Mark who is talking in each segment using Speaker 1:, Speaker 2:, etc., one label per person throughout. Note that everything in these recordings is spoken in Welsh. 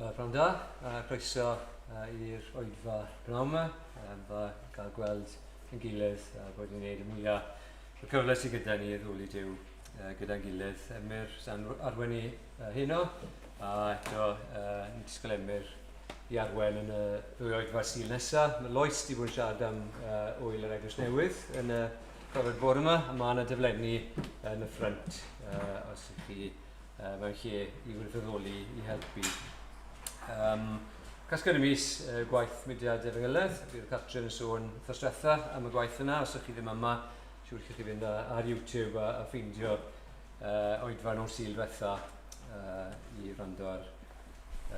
Speaker 1: Prynhawn da, a croeso i'r oedfa pnawn yma. Dda gael gweld yn gilydd a bod ni'n gwneud y mwyaf y cyfle sydd gyda ni i ddwli Duw gyda'n gilydd. Emyr sy'n arwain ni heno, a eto ni'n disgwyl Emyr i arwain yn y ddwy oedfa Sul nesaf. Mae Lois wedi bod yn siarad am Ŵyl yr Eglwys Newydd yn y cyfarfod bore yma, a mae yna daflenni yn y ffrynt os ydych chi mewn lle i wirfoddoli i helpu. Casgliad y mis, gwaith mudiad Efengyledd, bydd Catrin yn sôn wythnos diwetha am y gwaith yna, os ydych chi ddim yma, siŵr chi fynd ar YouTube a ffeindio oedfa nos Sul diwetha i wrando ar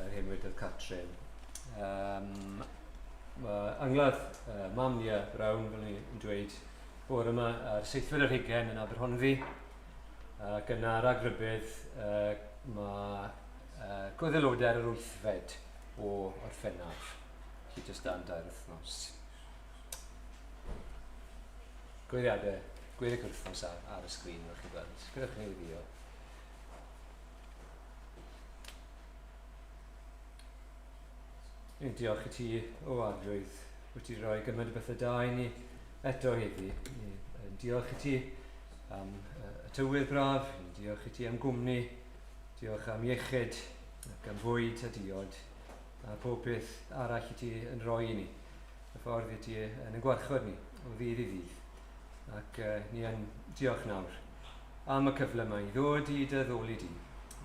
Speaker 1: yr hen wedodd Catrin. Mae angladd mam Nia Brown, fel ni'n dweud, bore yma ar seithfed ar hugain yn Aberhonddu. Ac yna rhagrybudd, mae gweddilodau ar yr wythfed o Orffennaf, felly jyst dan dair wythnos. Gweddiadau, gweddill yr wythnos ar y sgrin, fel chi'n gweld. Gyda chi ni ddio. Ni'n diolch i ti, o Arglwydd, wyt ti roi gymaint o bethau da i ni eto heddi. Ni'n diolch i ti am y tywydd braf, ni'n diolch i ti am gwmni, diolch am iechyd ac am fwyd a diod a pob peth arall i ti yn rhoi i ni, y ffordd i ti yn y gwarchod ni o ddydd i ddydd. Ac ni yn diolch nawr am y cyfle yma i ddod i dy ddoli di.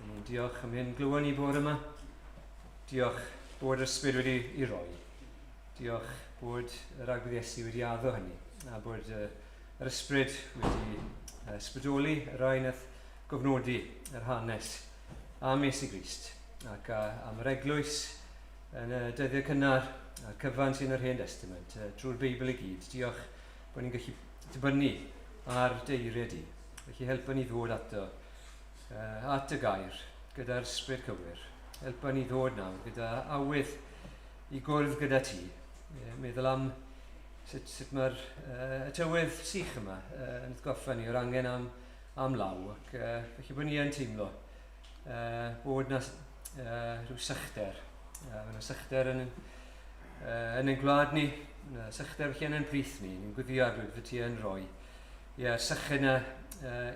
Speaker 1: Ni'n diolch am hyn glywon ni bore yma. Diolch bod yr ysbryd wedi i roi. Diolch bod yr Arglwydd Iesu wedi addo hynny a bod yr ysbryd wedi ysbrydoli y rhai nath gofnodi yr hanes am Iesu Grist ac am yr eglwys yn y dyddiau cynnar a'r cyfan sy'n yr Hen Testament drwy'r Beibl i gyd. Diolch bod ni'n gallu dibynnu ar dy eiriau di. Felly helpa ni ddod ato, at y gair, gyda'r ysbryd cywir. Helpa ni ddod nawr gyda awydd i gwrdd gyda ti. Meddwl am sut mae'r y tywydd sych yma yn atgoffa ni o'r angen am law ac felly bod ni yn teimlo bod na rhyw sychder. Mae yna sychder yn ein gwlad ni, mae yna sychder felly yn ein plith ni. Ni'n gweddio Arglwydd fod ti yn rhoi ie, sychder yna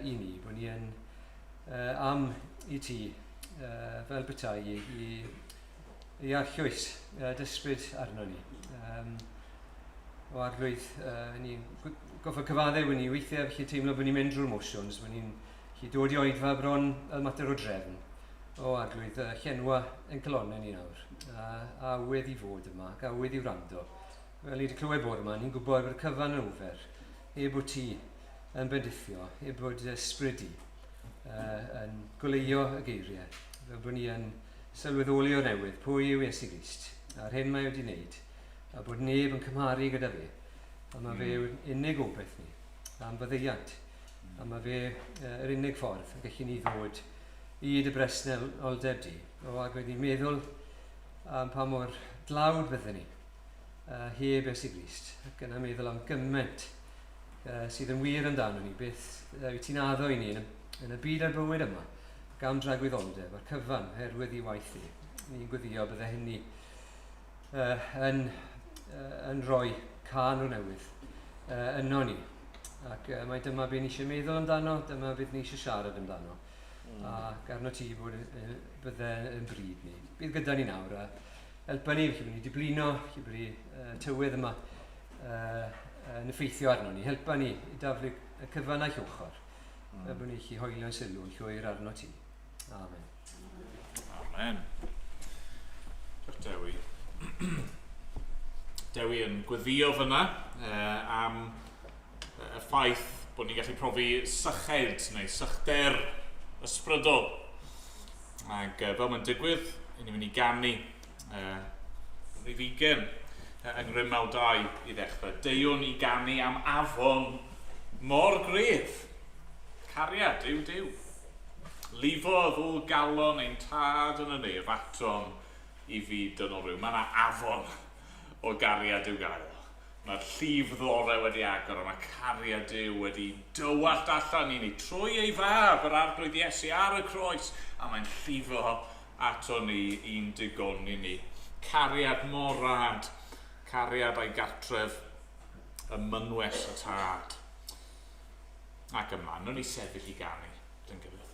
Speaker 1: i ni, bod ni yn am i ti fel petai i arllwys d'ysbryd arno ni. O Arglwydd, ni'n goffa cyfaddef bod ni weithiau felly teimlo bod ni'n mynd drwy'r motions, bod ni'n gallu dod i oedfa bron fel mater o drefn. O Arglwydd, llenwa ein calonnau ni nawr, a awydd i fod yma, ac awydd i wrando. Fel ni wedi clywed bore yma, ni'n gwybod bod y cyfan yn ofer, heb bod ti yn bendithio, heb bod ysbryd di yn goleuo y geiriau, fel bod ni yn sylweddoli o'r newydd pwy yw Iesu Grist, a'r hyn mae wedi wneud, a bod neb yn cymharu gyda fe, a mae fe yw'r unig obaith ni, am faddeuant, a mae fe yr unig ffordd y gallu ni ddod i dy bresenoldeb di. O, ac wedi meddwl am pa mor dlawd bydden ni heb Iesu Grist, ac yna meddwl am gymaint sydd yn wir amdano ni, beth wyt ti'n addo i ni yn y byd a'r bywyd yma, ac am dragwyddoldeb a'r cyfan oherwydd i waith i. Ni'n gweddio bydde hynny yn rhoi cân o'r newydd yno ni. Ac mae dyma beth ni eisiau meddwl amdano, dyma beth ni eisiau siarad amdano. Ac arno ti bod bydde yn bryd ni. Bydd gyda ni nawr a helpa ni, felly bod ni wedi blino, felly bod ni tywydd yma yn effeithio arno ni. Helpa ni i daflu y cyfan a'i ochr, fel bod ni allu hoelio'n sylw yn llwyr arno ti. Amen.
Speaker 2: Amen. Diolch Dewi. Dewi yn gweddio fyna am y ffaith bod ni'n gallu profi syched neu sychder ysbrydol. Ac fel mae'n digwydd, ni'n mynd i ganu rhif 20 yng Ngrym 92 i ddechrau. Deuwn i ganu am afon mor gref. Cariad yw Duw. Lifodd o galon ein tad yn y nef atom i fyd dynol rhyw. Mae yna afon o gariad i'w gael. Mae'r llif ddore wedi agor a mae cariad Duw wedi dywallt allan i ni trwy ei fab, yr Arglwydd Iesu, ar y croes, a mae'n llifo ato ni i'n digoni ni. Cariad mor rad, cariad a'i gartref y mynwes y tad. Ac ymlaen, nhw'n i sefyll i ganu, dyn gilydd.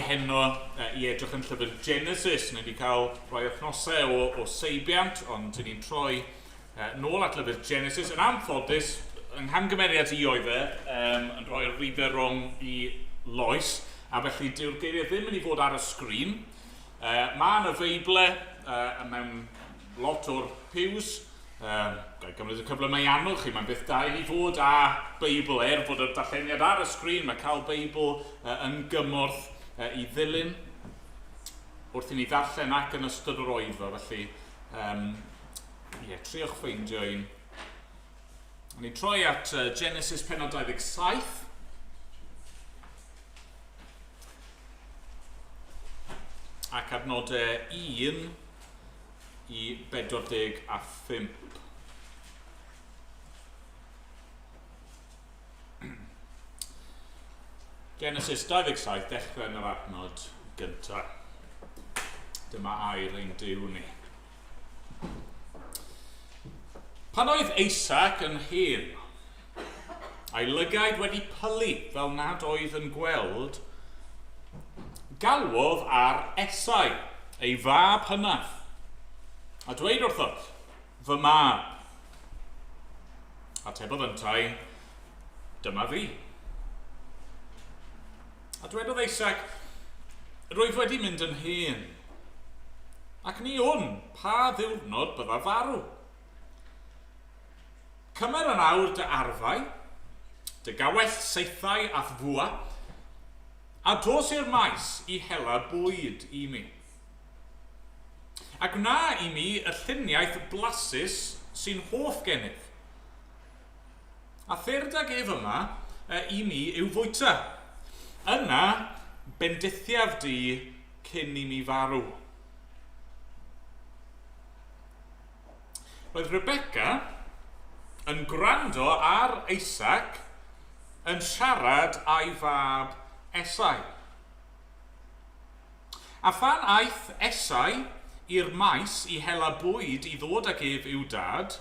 Speaker 2: Heno i edrych yn llyfr Genesis. Ni wedi cael rhai wythnosau o, o seibiant, ond ni'n troi nôl at lyfr Genesis. Yn anffodus, yng nghamgymeriad i oedd e, um, yn rhoi'r rhifau rong i Lois, a felly dyw'r geiriau ddim yn ei fod ar y sgrin. Mae yna Feible mewn lot o'r pews. Ga i gymryd y cyfle yma i annog chi, mae'n beth da i ni fod â Beibl, er bod yr darlleniad ar y sgrin, mae cael Beibl yn gymorth i ddilyn wrth i ni ddarllen ac yn ystod yr oedfa, felly um, ie, triwch ffeindio un. Ni'n troi at Genesis penod 27. Ac adnodau 1 i 45. Genesis 27, dechrau yn yr adnod gyntaf. Dyma air ein Duw ni. Pan oedd Isaac yn hen, a'i lygaid wedi pylu fel nad oedd yn gweld, galwodd ar Esau, ei fab hynaf, a dweud wrtho, fy mab. Atebodd yntau, dyma fi. A dwedodd Isaac, rwyf wedi mynd yn hen, ac ni wn pa ddiwrnod bydda farw. Cymer yn awr dy arfau, dy gawell saethau a'th fwa, a dos i'r maes i hela bwyd i mi. A gwna i mi y lluniaeth blasus sy'n hoff gennyf. A thyrd ag ef yma i mi i'w fwyta. Yna bendithiaf di cyn i mi farw. Roedd Rebecca yn gwrando ar Isaac yn siarad â'i fab Esau. A phan aeth Esau i'r maes i hela bwyd i ddod ag ef i'w dad,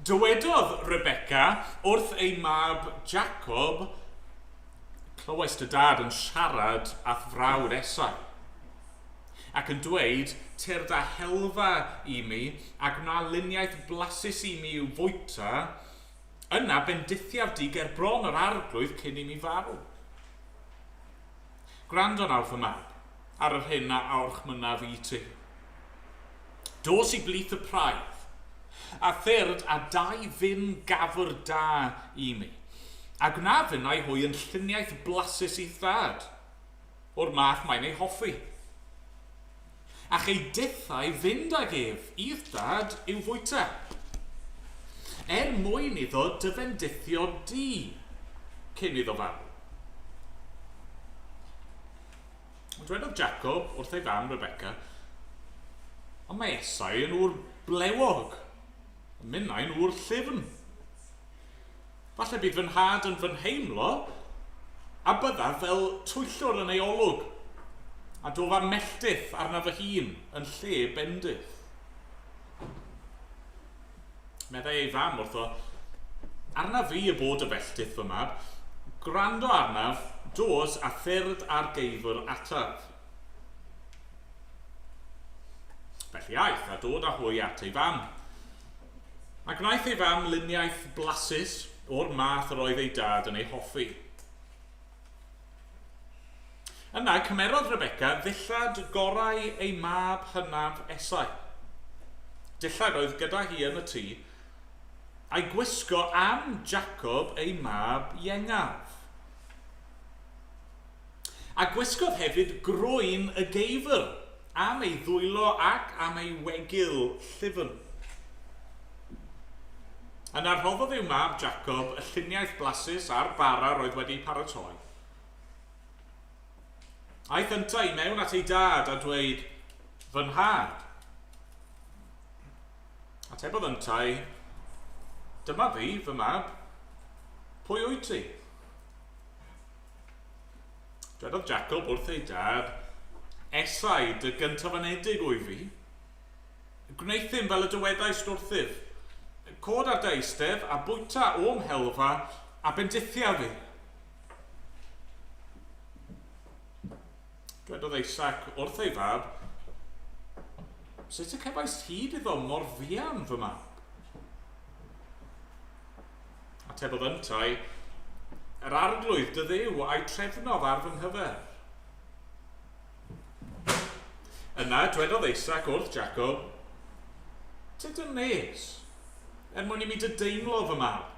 Speaker 2: Dywedodd Rebecca wrth ei mab Jacob, Clywais dy dad yn siarad â'th frawd Esau, ac yn dweud, Tyrd a helfa i mi, a gwna luniaeth blasus i mi i'w fwyta, yna bendithiaf di ger bron yr arglwydd cyn i mi farw. Gwrando nawr, fy mab, ar yr hyn a orchmynnaf i ti. Dos i blith y praidd, a thyrd a dau fun gafr da i mi, a gwna finnau hwy yn lluniaeth blasus i'th dad, o'r math mae'n ei hoffi. A chei dithau fynd ag ef i'th dad i'w fwyta, er mwyn iddo dy fendithio di cyn iddo farw. Ond dwedodd Jacob wrth ei fam Rebecca, Ond mae Esau yn ŵr blewog, a minnau'n ŵr llyfn. Falle bydd fy nhad yn fy nheimlo, a byddaf fel twyllwr yn ei olwg, a dof â melltith arnaf fy hun yn lle bendith. Meddai ei fam wrtho, Arnaf fi y bod y felltith, fy mab. Gwrando arnaf, dos a thyrd â'r geifr ataf. Felly aeth a dod â hwy at ei fam. A gwnaeth ei fam luniaeth blasus o'r math yr oedd ei dad yn ei hoffi. Yna cymerodd Rebecca ddillad gorau ei mab hynaf Esau, dillad oedd gyda hi yn y tŷ, a'i gwisgo am Jacob ei mab iengaf. A gwisgodd hefyd groen y geifr am ei ddwylo ac am ei wegil llyfn. Yna rhoddodd i'w mab Jacob y lluniaeth blasus a'r bara roedd wedi paratoi. Aeth yntau i mewn at ei dad a dweud, Fy nhad. Atebodd yntau, Dyma fi, fy mab. Pwy wyt ti? Dwedodd Jacob wrth ei dad, Esau, dy gyntaf-anedig wyf fi. Gwneuthum fel y dywedaist wrthyf. Cod ar dy eistedd, a bwyta o'm helfa, a bendithia fi. Dwedodd Isaac wrth ei fab, Sut y cefaist hyd iddo mor fuan, fy mab? Atebodd yntau, Yr arglwydd dy dduw a'i trefnodd ar fy nghyfer. Yna dwedodd Isaac wrth Jacob, Tyd yn nes, er mwyn i mi dy deimlo, fy mab,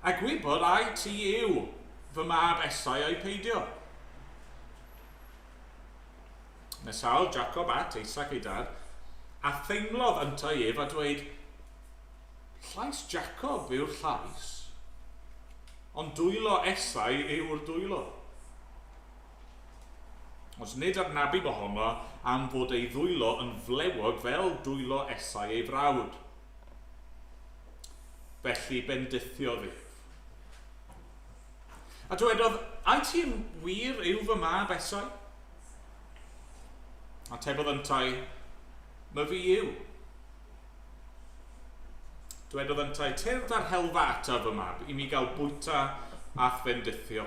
Speaker 2: a gwybod ai ti yw fy mab Esau ai peidio. Nesaodd Jacob at Isaac ei dad, a theimlodd yntau ef a dweud, Llais Jacob yw'r llais, ond dwylo Esau yw'r dwylo. Ond nid adnabu mohono am fod ei ddwylo yn flewog fel dwylo Esau ei frawd. Felly bendithiodd ef. A dywedodd, Ai ti yn wir yw fy mab Esau? Atebodd yntau, Myfi yw. Dywedodd yntau, Tyrd ar helfa ataf, fy mab, i mi gael bwyta a'th fendithio.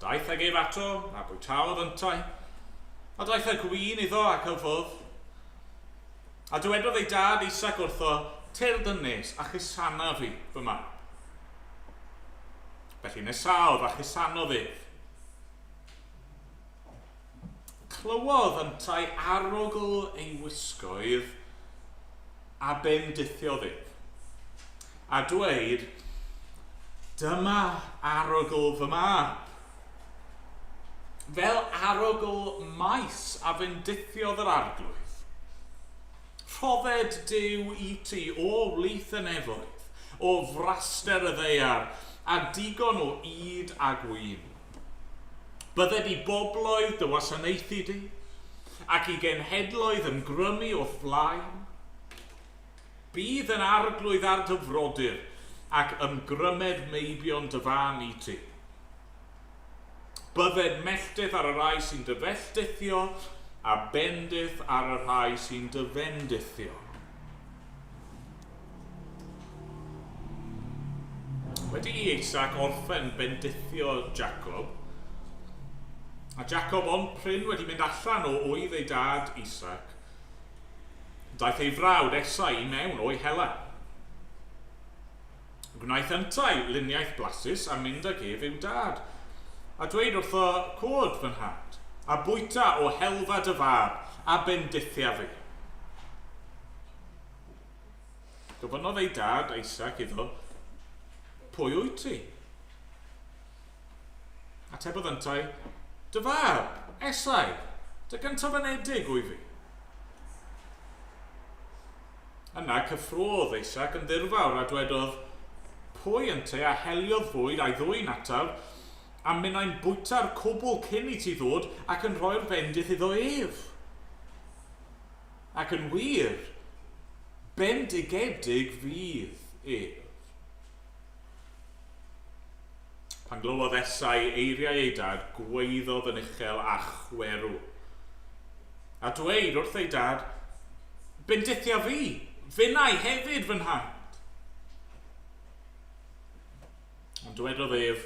Speaker 2: Daeth ag ef ato, a bwytaodd yntau. A daeth â gwin iddo ac yfodd. A dywedodd ei dad Isaac wrtho, Tyrd yn nes, a chusana fi, fy mab. Felly nesaodd a chusanodd ef. Clywodd yntau arogl ei wisgoedd, a bendithiodd ef, a dweud, Dyma arogl fy mab. Fel arogl maes a fendithiodd yr Arglwydd. Rhodded Duw i ti o wlith y nefoedd, o fraster y ddaear, a digon o ŷd a gwin. Bydded i bobloedd dy wasanaethu di, ac i genhedloedd ymgrymu o'th flaen. Bydd yn arglwydd ar dy frodyr, ac ymgrymed meibion dy fam i ti. Bydded melltith ar y rhai sy'n dy felltithio, a bendith ar y rhai sy'n dy fendithio. Wedi i Isaac orffen bendithio Jacob, a Jacob ond prin wedi mynd allan o ŵydd ei dad Isaac, daeth ei frawd Esau i mewn o'i hela. Gwnaeth yntau luniaeth blasus a mynd ag ef i'w dad, a dweud wrtho, Cod, fy nhad, a bwyta o helfa dy fab, a bendithia fi. Gofynnodd ei dad, Isaac, iddo, Pwy wyt ti? Atebodd yntau, Dy fab, Esau, dy gyntaf-anedig wyf fi. Yna cyffrôdd Isaac yn ddirfawr a dwedodd, Pwy ynte a heliodd fwyd a'i ddwyn ataf, a minnau'n bwyta'r cwbl cyn i ti ddod ac yn rhoi'r fendith iddo ef? Ac yn wir, bendigedig fydd ef. Pan glywodd Esau eiriau ei dad, gwaeddodd yn uchel a chwerw. A dweud wrth ei dad, Bendithia fi, finnau hefyd fy nhad. Ond dywedodd ef,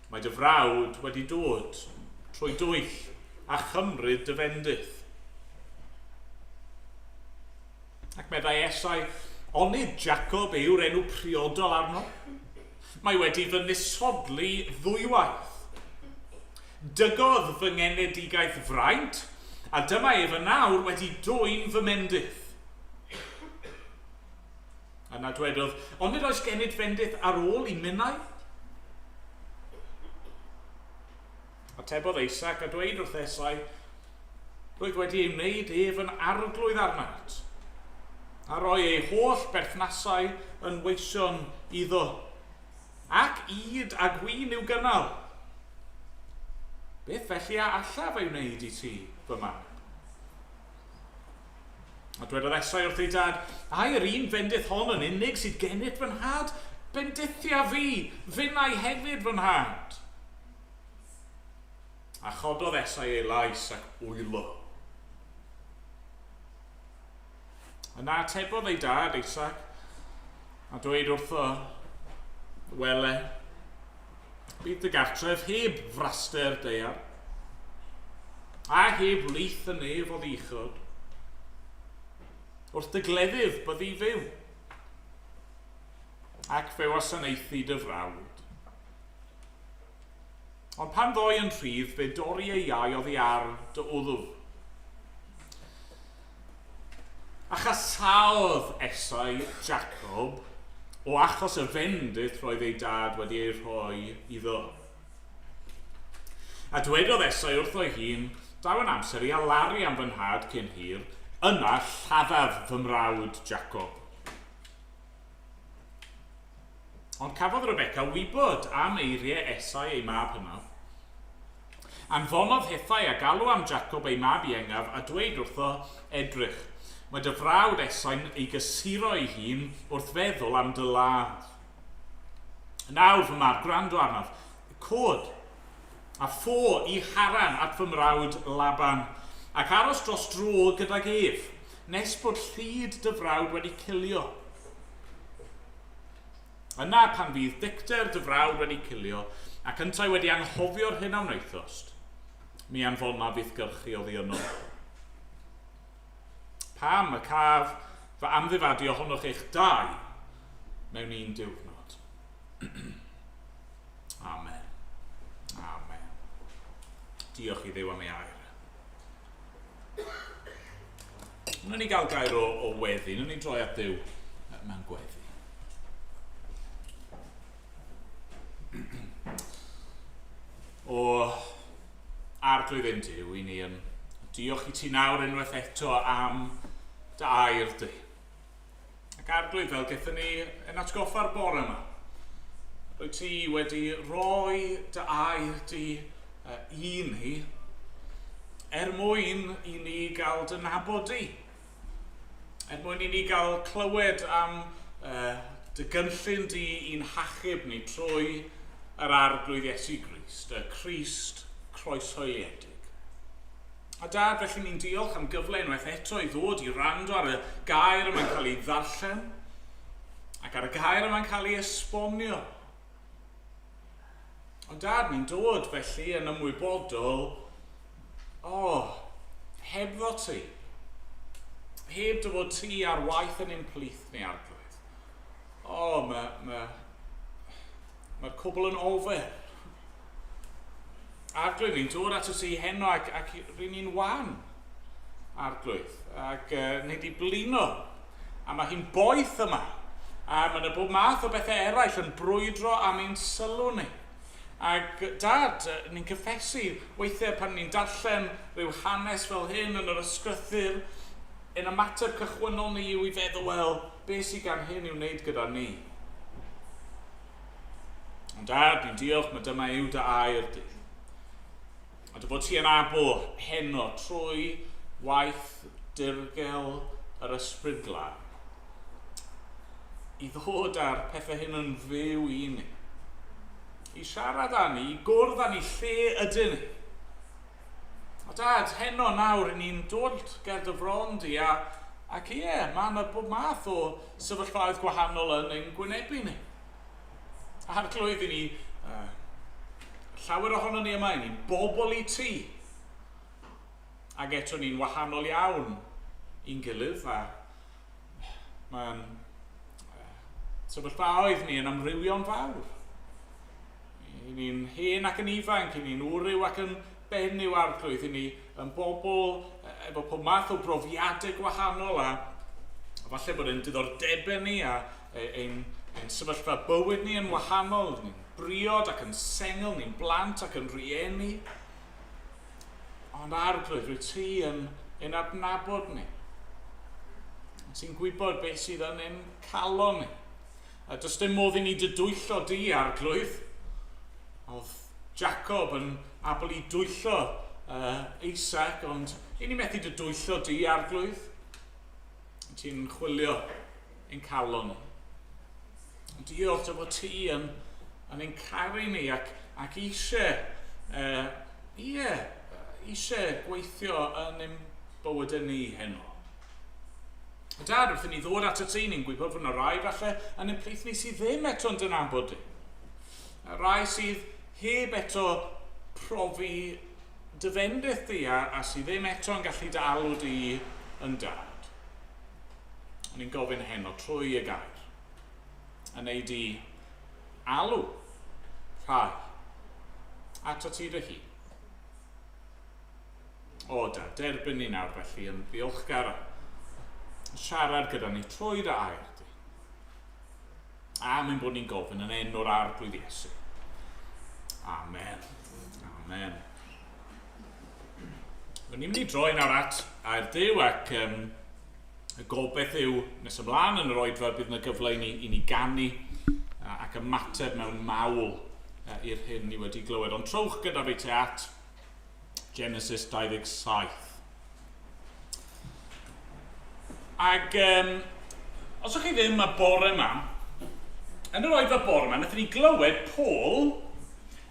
Speaker 2: Mae dy frawd wedi dod trwy dwyll a chymryd dy fendith. Ac meddai Esau, Onid Jacob yw'r enw priodol arno? Mae wedi fy nisodli ddwywaith. Dygodd fy ngenedigaeth fraint, a dyma ef yn awr wedi dwyn fy mendith. Yna dwedodd, Onid oes gennyt fendith ar ôl i minnau? Atebodd Isaac a dweud wrth Esau, Roedd wedi ei wneud ef yn arglwydd arnat, a roi ei holl berthnasau yn weision iddo, ac ŷd a gwin i'w gynnal. Beth felly a allaf ei wneud i ti, fy mab? A dwedodd Esau wrth ei dad, Ai yr un fendith hon yn unig sydd gennyt fy nhad? Bendithia fi, finnau hefyd fy nhad. A chododd Esau ei lais ac wylo. Yna atebodd ei dad, Isaac, a dweud wrtho, Wele, bydd dy gartref heb fraster daear, a heb wlith y nef o ddichod. Wrth dy gleddyf byddi fyw, ac fe wasanaethu dy frawd. Ond pan ddoi yn rhydd, fe dorri ei iau oddi ar dy wddf. A chasaodd Esau Jacob o achos y fendith roedd ei dad wedi ei rhoi iddo. A dwedodd Esau wrtho'i hun, Daw yn amser i alaru am fy nhad cyn hir, yna lladdaf fy mrawd Jacob. Ond cafodd Rebecca wybod am eiriau Esau ei mab hynaf. Anfonodd hithau a galw am Jacob ei mab iengaf a dweud wrtho, Edrych, mae dy frawd Esau'n ei gysuro ei hun wrth feddwl am dy ladd. Nawr, fy mab, gwrando arnaf. Cod, a ffo i Haran at fy mrawd Laban, ac aros dros dro gydag ef, nes bod llid dy frawd wedi cilio. Yna, pan fydd dicter dy frawd wedi cilio, ac yntau wedi anghofio'r hyn a wnaethost, mi anfonaf i'th gyrchu oddi yno. Pam y caf fy amddifadu ohonoch eich dau mewn un diwrnod? Amen. Amen. Diolch i Dduw am ei air. Wnawn ni gael gair o, o weddi. Wnawn ni droi at Dduw mewn gweddi. O arglwydd ein Duw, i ni yn diolch i ti nawr unwaith eto am dy air di. Ac arglwydd, fel gaethon ni yn atgoffa'r bore yma, rwyt ti wedi rhoi dy air di i ni er mwyn i ni gael dy nabod di. Er mwyn i ni gael clywed am uh, dy gynllun di i'n hachub ni trwy yr Arglwydd Iesu Grist, y Crist croeshoeliedig. A Dad, felly ni'n diolch am gyfle unwaith eto i ddod i wrando ar y gair yma'n cael ei ddarllen. Ac ar y gair yma'n cael ei esbonio. Ond Dad, ni'n dod felly yn ymwybodol, o, oh, hebddo ti, heb dy fod ti ar waith yn ein plith ni, Arglwydd. O, oh, mae'r ma, ma cwbl yn ofer. Arglwydd, ni'n dod at y ti heno ac ry'n ni'n wan, Arglwydd, ac ni wedi blino. A mae hi'n boeth yma. A mae yna bob math o bethau eraill yn brwydro am ein sylw ni. Ac Dad, ni'n cyffesu weithiau pan ni'n darllen rhyw hanes fel hyn yn yr ysgrythur, ein ymateb cychwynnol ni yw i feddwl, wel, beth sydd gan hyn i'w wneud gyda ni? Ond Dad, ni'n diolch, mae dyma yw dy air di. A dy fod ti yn abl heno trwy waith dirgel yr Ysbryd Glân i ddod â'r pethau hyn yn fyw i ni. I siarad â ni, i gwrdd â ni lle ydyn ni. A Dad, heno nawr, i ni'n dod ger dy fron di, a, ac ie, mae yna bob math o sefyllfaoedd gwahanol yn ein gwynebu ni. Arglwydd, i ni, llawer ohono ni yma, i ni'n bobl i ti. Ac eto ni'n wahanol iawn i'n gilydd, a mae'n sefyllfaoedd ni yn amrywio'n fawr. I ni'n hen ac yn ifanc, i ni'n wryw ac yn benyw, Arglwydd, i ni yn bobl efo pob math o brofiadau gwahanol a falle bod ein diddordebau ni a ein sefyllfa bywyd ni yn wahanol. Ni'n briod ac yn sengl, ni'n blant ac yn rieni. Ond Arglwydd, rwyt ti yn ein adnabod ni. Ti'n gwybod beth sydd yn ein calon ni. A does dim modd i ni dy dwyllo di, Arglwydd. Oedd Jacob yn abl i dwyllo Isaac, ond i ni methu dy dwyllo di, Arglwydd. Ti'n chwilio ein calon ni. Diolch dy fod ti yn ein caru ni ac eisiau, ie, eisiau gweithio yn ein bywydau ni heno. Dad, wrth i ni ddod at y ti, ni'n gwybod fod yna rai falle yn ein plith ni sydd ddim eto'n dy nabod di. Rai sydd heb eto profi dy fendith di a sydd ddim eto'n gallu dy alw di yn dad. O'n i'n gofyn heno trwy y gair, a wneud i alw rhai ato ti dy hun. O da, derbyn ni nawr felly yn ddiolchgar a siarad gyda ni trwy dy air di. A mae'n bod ni'n gofyn yn enw'r Arglwydd Iesu. Amen. Amen. Ni'n mynd i droi nawr at air Duw ac y gobeith yw nes ymlaen yn yr oedfa bydd yna gyfle i ni ganu ac ymateb mewn mawl i'r hyn ni wedi glywed. Ond trowch gyda fi te at Genesis 27. Ac os ydych chi ddim y bore yma, yn yr oedfa bore yma, wnaethon ni glywed Paul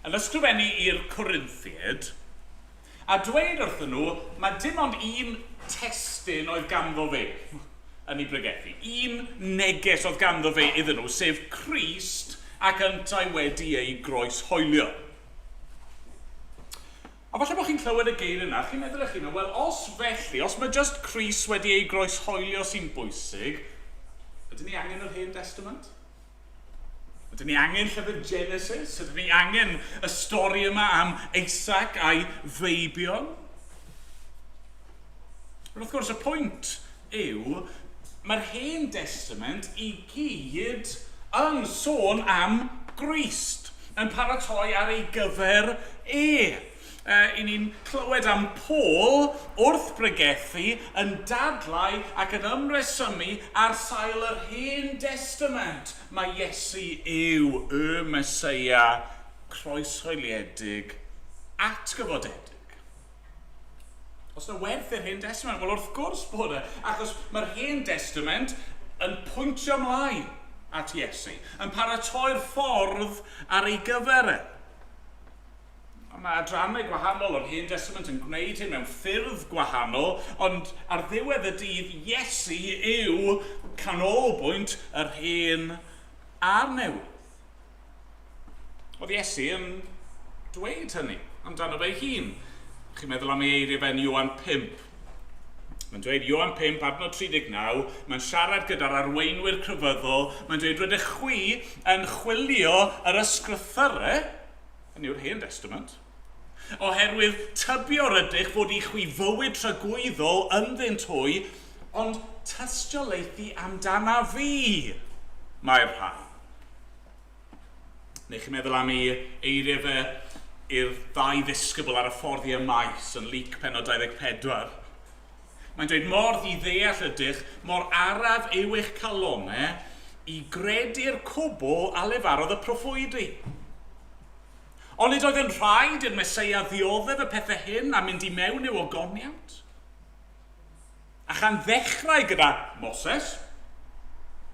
Speaker 2: yn ysgrifennu i'r Corinthiaid a dweud wrthyn nhw mae dim ond un testun oedd ganddo fe yn ei bregethu. Un neges oedd ganddo fe iddyn nhw, sef Crist ac yntau wedi ei groeshoelio. A falle bod chi'n clywed y geiriau yna, chi'n meddwl eich hunan, wel, os felly, os mae just Crist wedi ei groeshoelio sy'n bwysig, ydyn ni angen yr Hen Testament? Ydyn ni angen llyfr Genesis? Ydyn ni angen y stori yma am Isaac a'i feibion? Ond wrth gwrs, y pwynt yw, mae'r Hen Testament i gyd yn sôn am Grist, yn paratoi ar ei gyfer e. I ni'n clywed am Paul wrth bregethu yn dadlau ac yn ymresymu ar sail yr Hen Destament. Mae Iesu yw y Meseia croeshoeliedig atgyfodedig. Os yna werth i'r Hen Destament? Wel, wrth gwrs bod e, achos mae'r Hen Destament yn pwyntio ymlaen at Iesu, yn paratoi'r ffordd ar ei gyfer e. Mae adrannau gwahanol o'r Hen Testament yn gwneud hyn mewn ffyrdd gwahanol, ond ar ddiwedd y dydd, Iesu yw canolbwynt yr Hen a'r Newydd. Oedd Iesu yn dweud hynny amdano fe'i hun. Chi'n meddwl am ei eiriau fe'n Ioan 5. Mae'n dweud Ioan 5, adnod 39, mae'n siarad gyda'r arweinwyr crefyddol, mae'n dweud rydych chwi yn chwilio yr ysgrythyrau, hynny yw'r Hen Testament, oherwydd tybio rydych fod i chwi fywyd tragwyddol ynddynt hwy, ond tystiolaethu amdana fi mae'r rhain. Neu chi'n meddwl am ei eiriau fe i'r ddau ddisgybl ar y ffordd i Emaus yn Luc pennod 24. Mae'n dweud, mor ddiddeall ydych, mor araf yw eich calonau i gredu'r cwbl a lefarodd y proffwydi. Onid oedd yn rhaid i'r Meseia ddioddef y pethau hyn a mynd i mewn i'w ogoniant? A chan ddechrau gyda Moses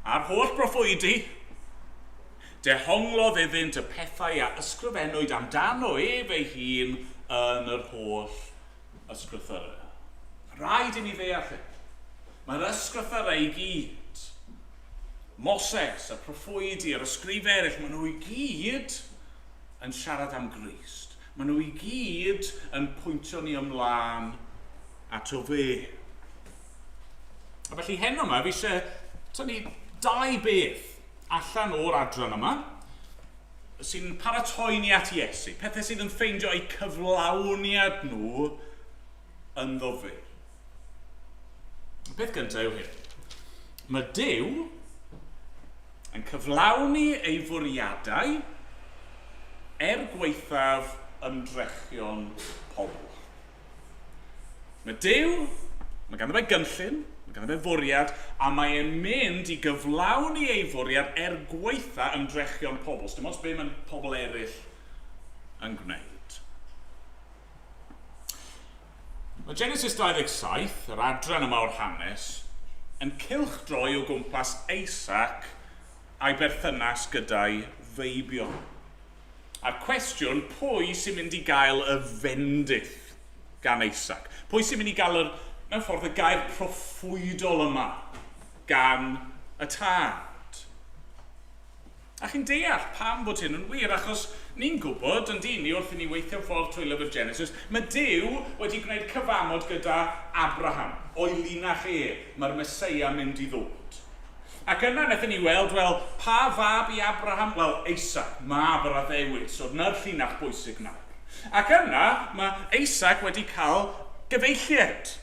Speaker 2: a'r holl broffwydi, dehonglodd iddynt y pethau a ysgrifennwyd amdano ef ei hun yn yr holl ysgrythyrau. Rhaid i ni ddeall hyn. Mae'r ysgrythyrau i gyd, Moses, y proffwydi, yr ysgrifau eraill, maen nhw i gyd yn siarad am Grist. Maen nhw i gyd yn pwyntio ni ymlaen ato fe. A felly heno yma, fi eisiau tynnu dau beth allan o'r adran yma sy'n paratoi ni at Iesu, pethau sydd yn ffeindio eu cyflawniad nhw ynddo fe. Y peth gyntaf yw hyn. Mae Duw yn cyflawni ei fwriadau er gwaethaf ymdrechion pobl. Mae Duw, mae ganddo fe gynllun, mae ganddo fe fwriad, a mae e'n mynd i gyflawni ei fwriad er gwaetha ymdrechion pobl. Dim ots be mae pobl eraill yn gwneud. Mae Genesis 27, yr adran yma o'r hanes, yn cylchdroi o gwmpas Isaac a'i berthynas gyda'i feibion. A'r cwestiwn, pwy sy'n mynd i gael y fendith gan Isaac? Pwy sy'n mynd i gael yr, mewn ffordd, y gair proffwydol yma gan y tad? A chi'n deall pam bod hyn yn wir, achos ni'n gwybod, yn dyn ni, wrth i ni weithio'n ffordd trwy lyfr Genesis, mae Duw wedi gwneud cyfamod gyda Abraham, o'i linach e, mae'r Meseia mynd i ddod. Ac yna wnaethon ni weld, wel, pa fab i Abraham? Wel, Isaac, mab yr addewid, so dyna'r llinach bwysig nawr. Ac yna, mae Isaac wedi cael gyfeilliaid,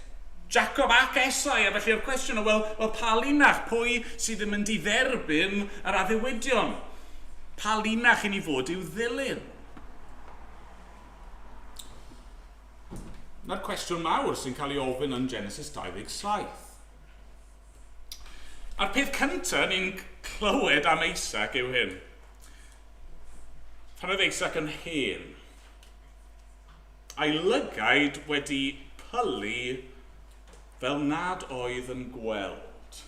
Speaker 2: Jacob ac Esau, a felly'r cwestiwn o, wel, wel pa linach, pwy sydd yn mynd i dderbyn yr addewidion? Pa linach i ni fod i'w ddilyn? Na'r cwestiwn mawr sy'n cael ei ofyn yn Genesis 27. A'r peth cyntaf ni'n clywed am Isaac yw hyn. Pan oedd Isaac yn hen, a'i lygaid wedi pylu fel nad oedd yn gweld.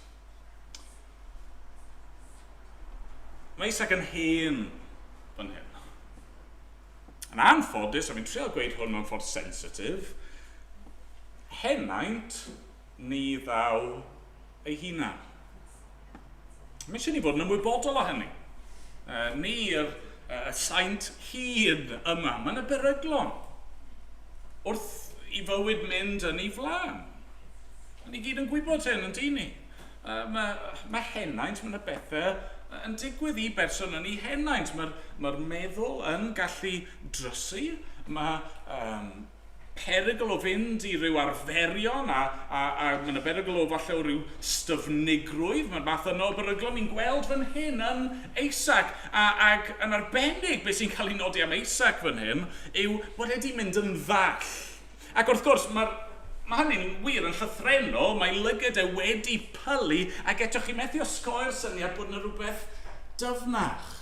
Speaker 2: Mae Isaac yn hen fan hyn. Yn anffodus, a fi'n trial gweud hwn mewn ffordd sensitif, henaint ni ddaw ei hunan. Mae eisiau ni fod yn ymwybodol o hynny. Ni, yr, y saint hyd yma, mae yna beryglon wrth i fywyd mynd yn ei flaen. Ni gyd yn gwybod hyn, yn dyn ni. Mae, mae henaint, mae yna bethau yn digwydd i berson yn ei henaint. Mae'r mae meddwl yn gallu drysu, mae perygl o fynd i ryw arferion a, a, a mae yna berygl o falle o ryw styfnigrwydd. Mae'r math yno o beryglon ni'n gweld fan hyn yn Isaac. A, ac yn arbennig beth sy'n cael ei nodi am Isaac fan hyn yw bod e wedi mynd yn ddall. Ac wrth gwrs, mae'r mae hynny'n wir yn llythrennol, mae lygad e wedi pylu, ac eto chi'n methu osgoi'r syniad bod yna rhywbeth dyfnach.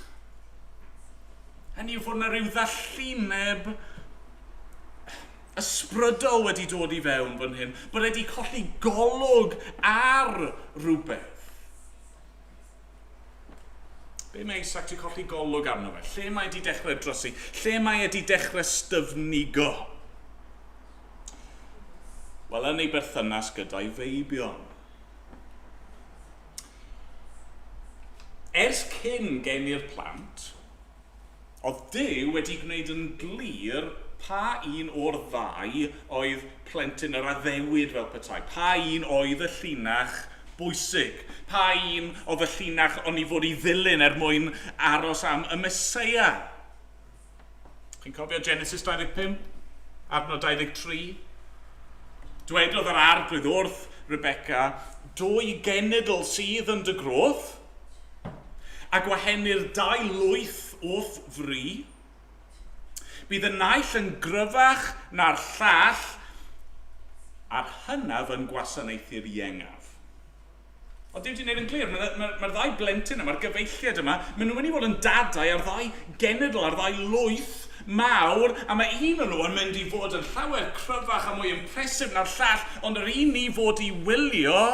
Speaker 2: Hynny yw fod yna rhyw ddallineb ysbrydol wedi dod i fewn fan hyn, bod e wedi colli golwg ar rhywbeth. Be mae Isaac wedi colli golwg arno fe? Lle mae wedi dechrau drysu? Lle mae wedi dechrau styfnigo? Wel, yn ei berthynas gyda'i feibion. Ers cyn geni'r plant, oedd Duw wedi gwneud yn glir pa un o'r ddau oedd plentyn yr addewid fel petai, pa un oedd y llinach bwysig, pa un oedd y llinach o'n i fod i ddilyn er mwyn aros am y Meseia. Chi'n cofio Genesis 25, adnod 23? Dwedodd yr arglwydd wrth Rebecca, dwy genedl sydd yn dy groth, a gwahenir dau lwyth wrth fri. Bydd y naill yn gryfach na'r llall, a'r hynaf yn gwasanaethu'r iengaf. Ond Duw 'di wneud yn glir, mae'r ma, ma ddau blentyn yma, mae'r gyfeilliaid yma, maen nhw'n mynd i fod yn dadau ar ddau genedl, ar ddau lwyth mawr, a mae un o'n nhw yn mynd i fod yn llawer cryfach a mwy impressive na'r llall, ond yr un ni fod i wylio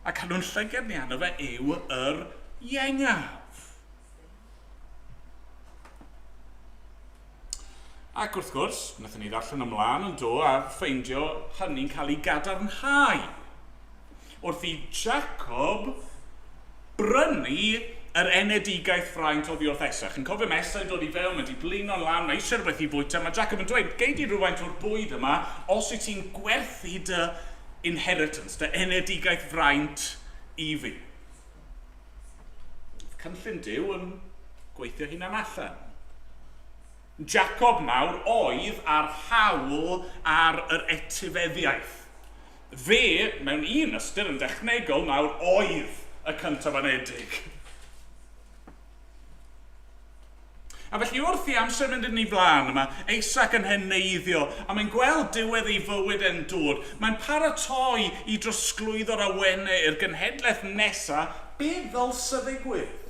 Speaker 2: a cadw'n llygad ni arno fe yw yr iengaf. Ac wrth gwrs, wnaethon ni ddarllen ymlaen yn do a ffeindio hynny'n cael ei gadarnhau. Wrth i Jacob brynu yr enedigaeth fraint oddi wrth Esau. Chi'n cofio mae Esau'n dod i fewn, mae 'di blino'n lan, mae eisiau rhywbeth i fwyta. Mae Jacob yn dweud, gei di rhywfaint o'r bwyd yma os wyt ti'n gwerthu dy inheritance, dy enedigaeth fraint i fi. Cynllun Duw yn gweithio hunan allan. Jacob nawr oedd â'r hawl ar yr etifeddiaeth. Fe, mewn un ystyr yn dechnegol nawr, oedd y cyntaf anedig. A felly wrth i amser mynd yn ei flaen, mae Isaac yn heneiddio, a mae'n gweld diwedd ei fywyd e'n dod. Mae'n paratoi i drosglwyddo'r awenau i'r genhedlaeth nesaf. Be ddylse ddigwydd?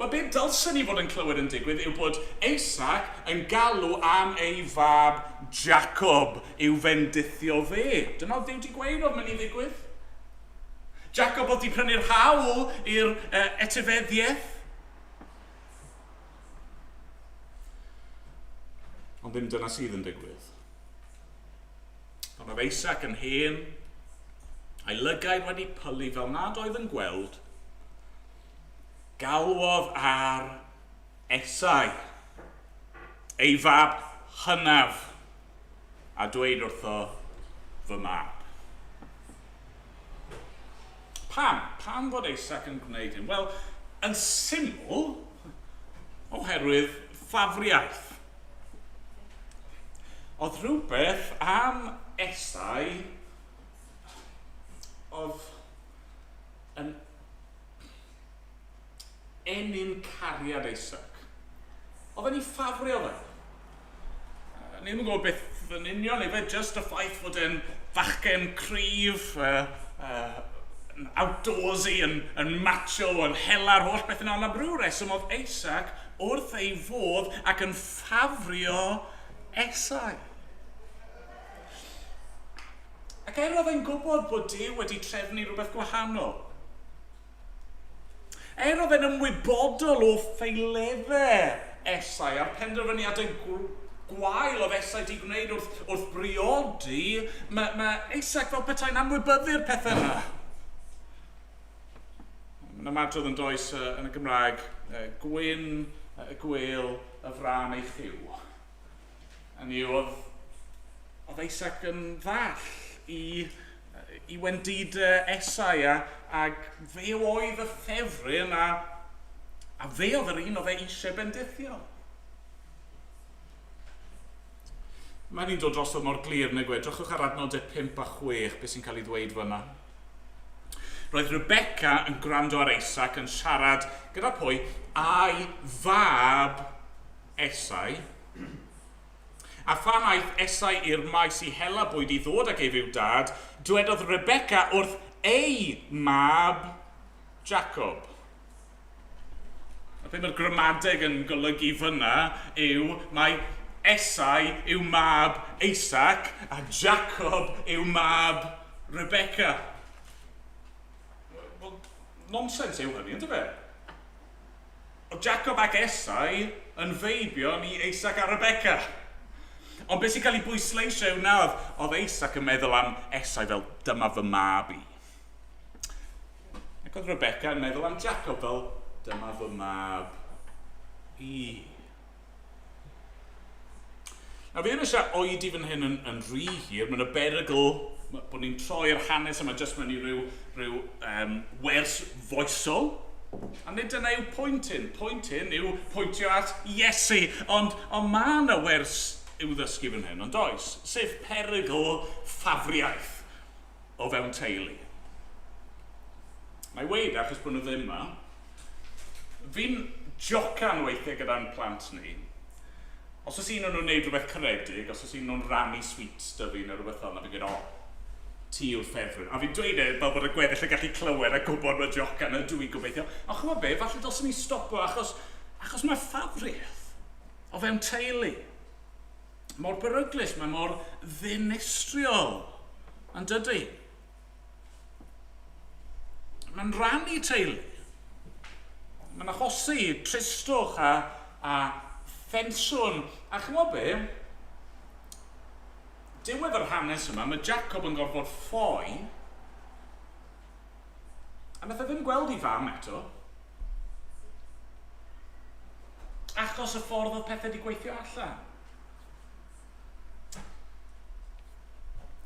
Speaker 2: Wel, be dylsen ni fod yn clywed yn digwydd yw bod Isaac yn galw am ei fab Jacob i'w fendithio fe. Dyna oedd Duw 'di gweud oedd mynd i ddigwydd. Jacob oedd 'di prynu'r hawl i'r etifeddiaeth. Ond ddim dyna sydd yn digwydd. Pan oedd Isaac yn hen, a'i lygaid wedi pylu fel nad oedd yn gweld, galwodd ar Esau, ei fab hynaf, a dweud wrtho, fy mab. Pam? Pam fod Isaac yn gwneud hyn? Wel, yn syml, oherwydd ffafriaeth. Oedd rhywbeth am Esau oedd yn ennyn cariad Isaac. Oedd e'n ei ffafrio fe. Ni ddim yn gwybod beth yn union, efe jyst y ffaith fod e'n fachgen cryf, yn outdoorsy, yn, yn macho, yn hela'r holl beth yna, ond am ryw reswm oedd Isaac wrth ei fodd ac yn ffafrio Esau. Ac er oedd e'n gwybod bod Duw wedi trefnu rhywbeth gwahanol, Er oedd e'n ymwybodol o ffeileddau Esau a'r penderfyniadau gwael oedd Esau wedi gwneud wrth, wrth briodi, mae, mae Isaac fel petai'n anwybyddu'r pethau yna. Mae'n ymadrodd yn does yn y Gymraeg, gwyn y gwêl y frân ei chyw. Hynny yw, oedd, oedd Isaac yn ddall i, i wendidau Esau, a, ac fe oedd y ffefryn, a, a fe oedd yr un oedd e eisiau bendithio. Mae hynny'n dod drosodd mor glir, nag yw e? Drychwch ar adnodau 5 a 6, beth sy'n cael ei ddweud fyna. Roedd Rebecca yn gwrando ar Isaac yn siarad gyda pwy? A'i fab Esau. A phan aeth Esau i'r maes i hela bwyd i ddod ag ef i'w dad, dwedodd Rebecca wrth ei mab Jacob. A be mae'r gramadeg yn golygu fyna yw mae Esau yw mab Isaac a Jacob yw mab Rebecca. Wel, nonsens yw hynny, ynddo fe? Oedd Jacob ac Esau yn feibion i Isaac a Rebecca. Ond beth sy'n cael ei bwysleisio yw na oedd, oedd Isaac yn meddwl am Esau fel dyma fy mab i. Ac oedd Rebecca yn meddwl am Jacob fel, dyma fy mab i. Nawr, fi ddim eisiau oedi fan hyn yn rhy hir, mae'n y berygl bod ni'n troi'r hanes yma jyst mewn i ryw wers foesol. A nid dyna yw pwynt hyn. Pwynt hyn yw pwyntio at Iesu. Ond mae yna wers i'w ddysgu fan hyn, ond oes? Sef perygl ffafriaeth o fewn teulu. Mae weud achos bod nhw ddim yma. Fi'n jocan weithiau gyda'n plant ni. Os oes un o'n nhw'n neud rhywbeth caredig, os oes un nhw'n rannu sweets 'da fi neu rhywbeth fel yna, fi'n gweud, o, ti yw'r ffefryn. A fi'n dweud e fel bod y gweddill yn gallu clywed a gwybod mae jocan ydw i gobeithio. Ond chymod be, falle dylswn ni stopo achos mae ffafriaeth o fewn teulu mor beryglus, mae mor ddinistriol, yn dydy? Mae'n rannu teulu. Mae'n achosi tristwch a thensiwn. A chymod be? Diwedd yr hanes yma, mae Jacob yn gorfod ffoi. A nath e ddim gweld ei fam eto. Achos y ffordd oedd pethau wedi gweithio allan.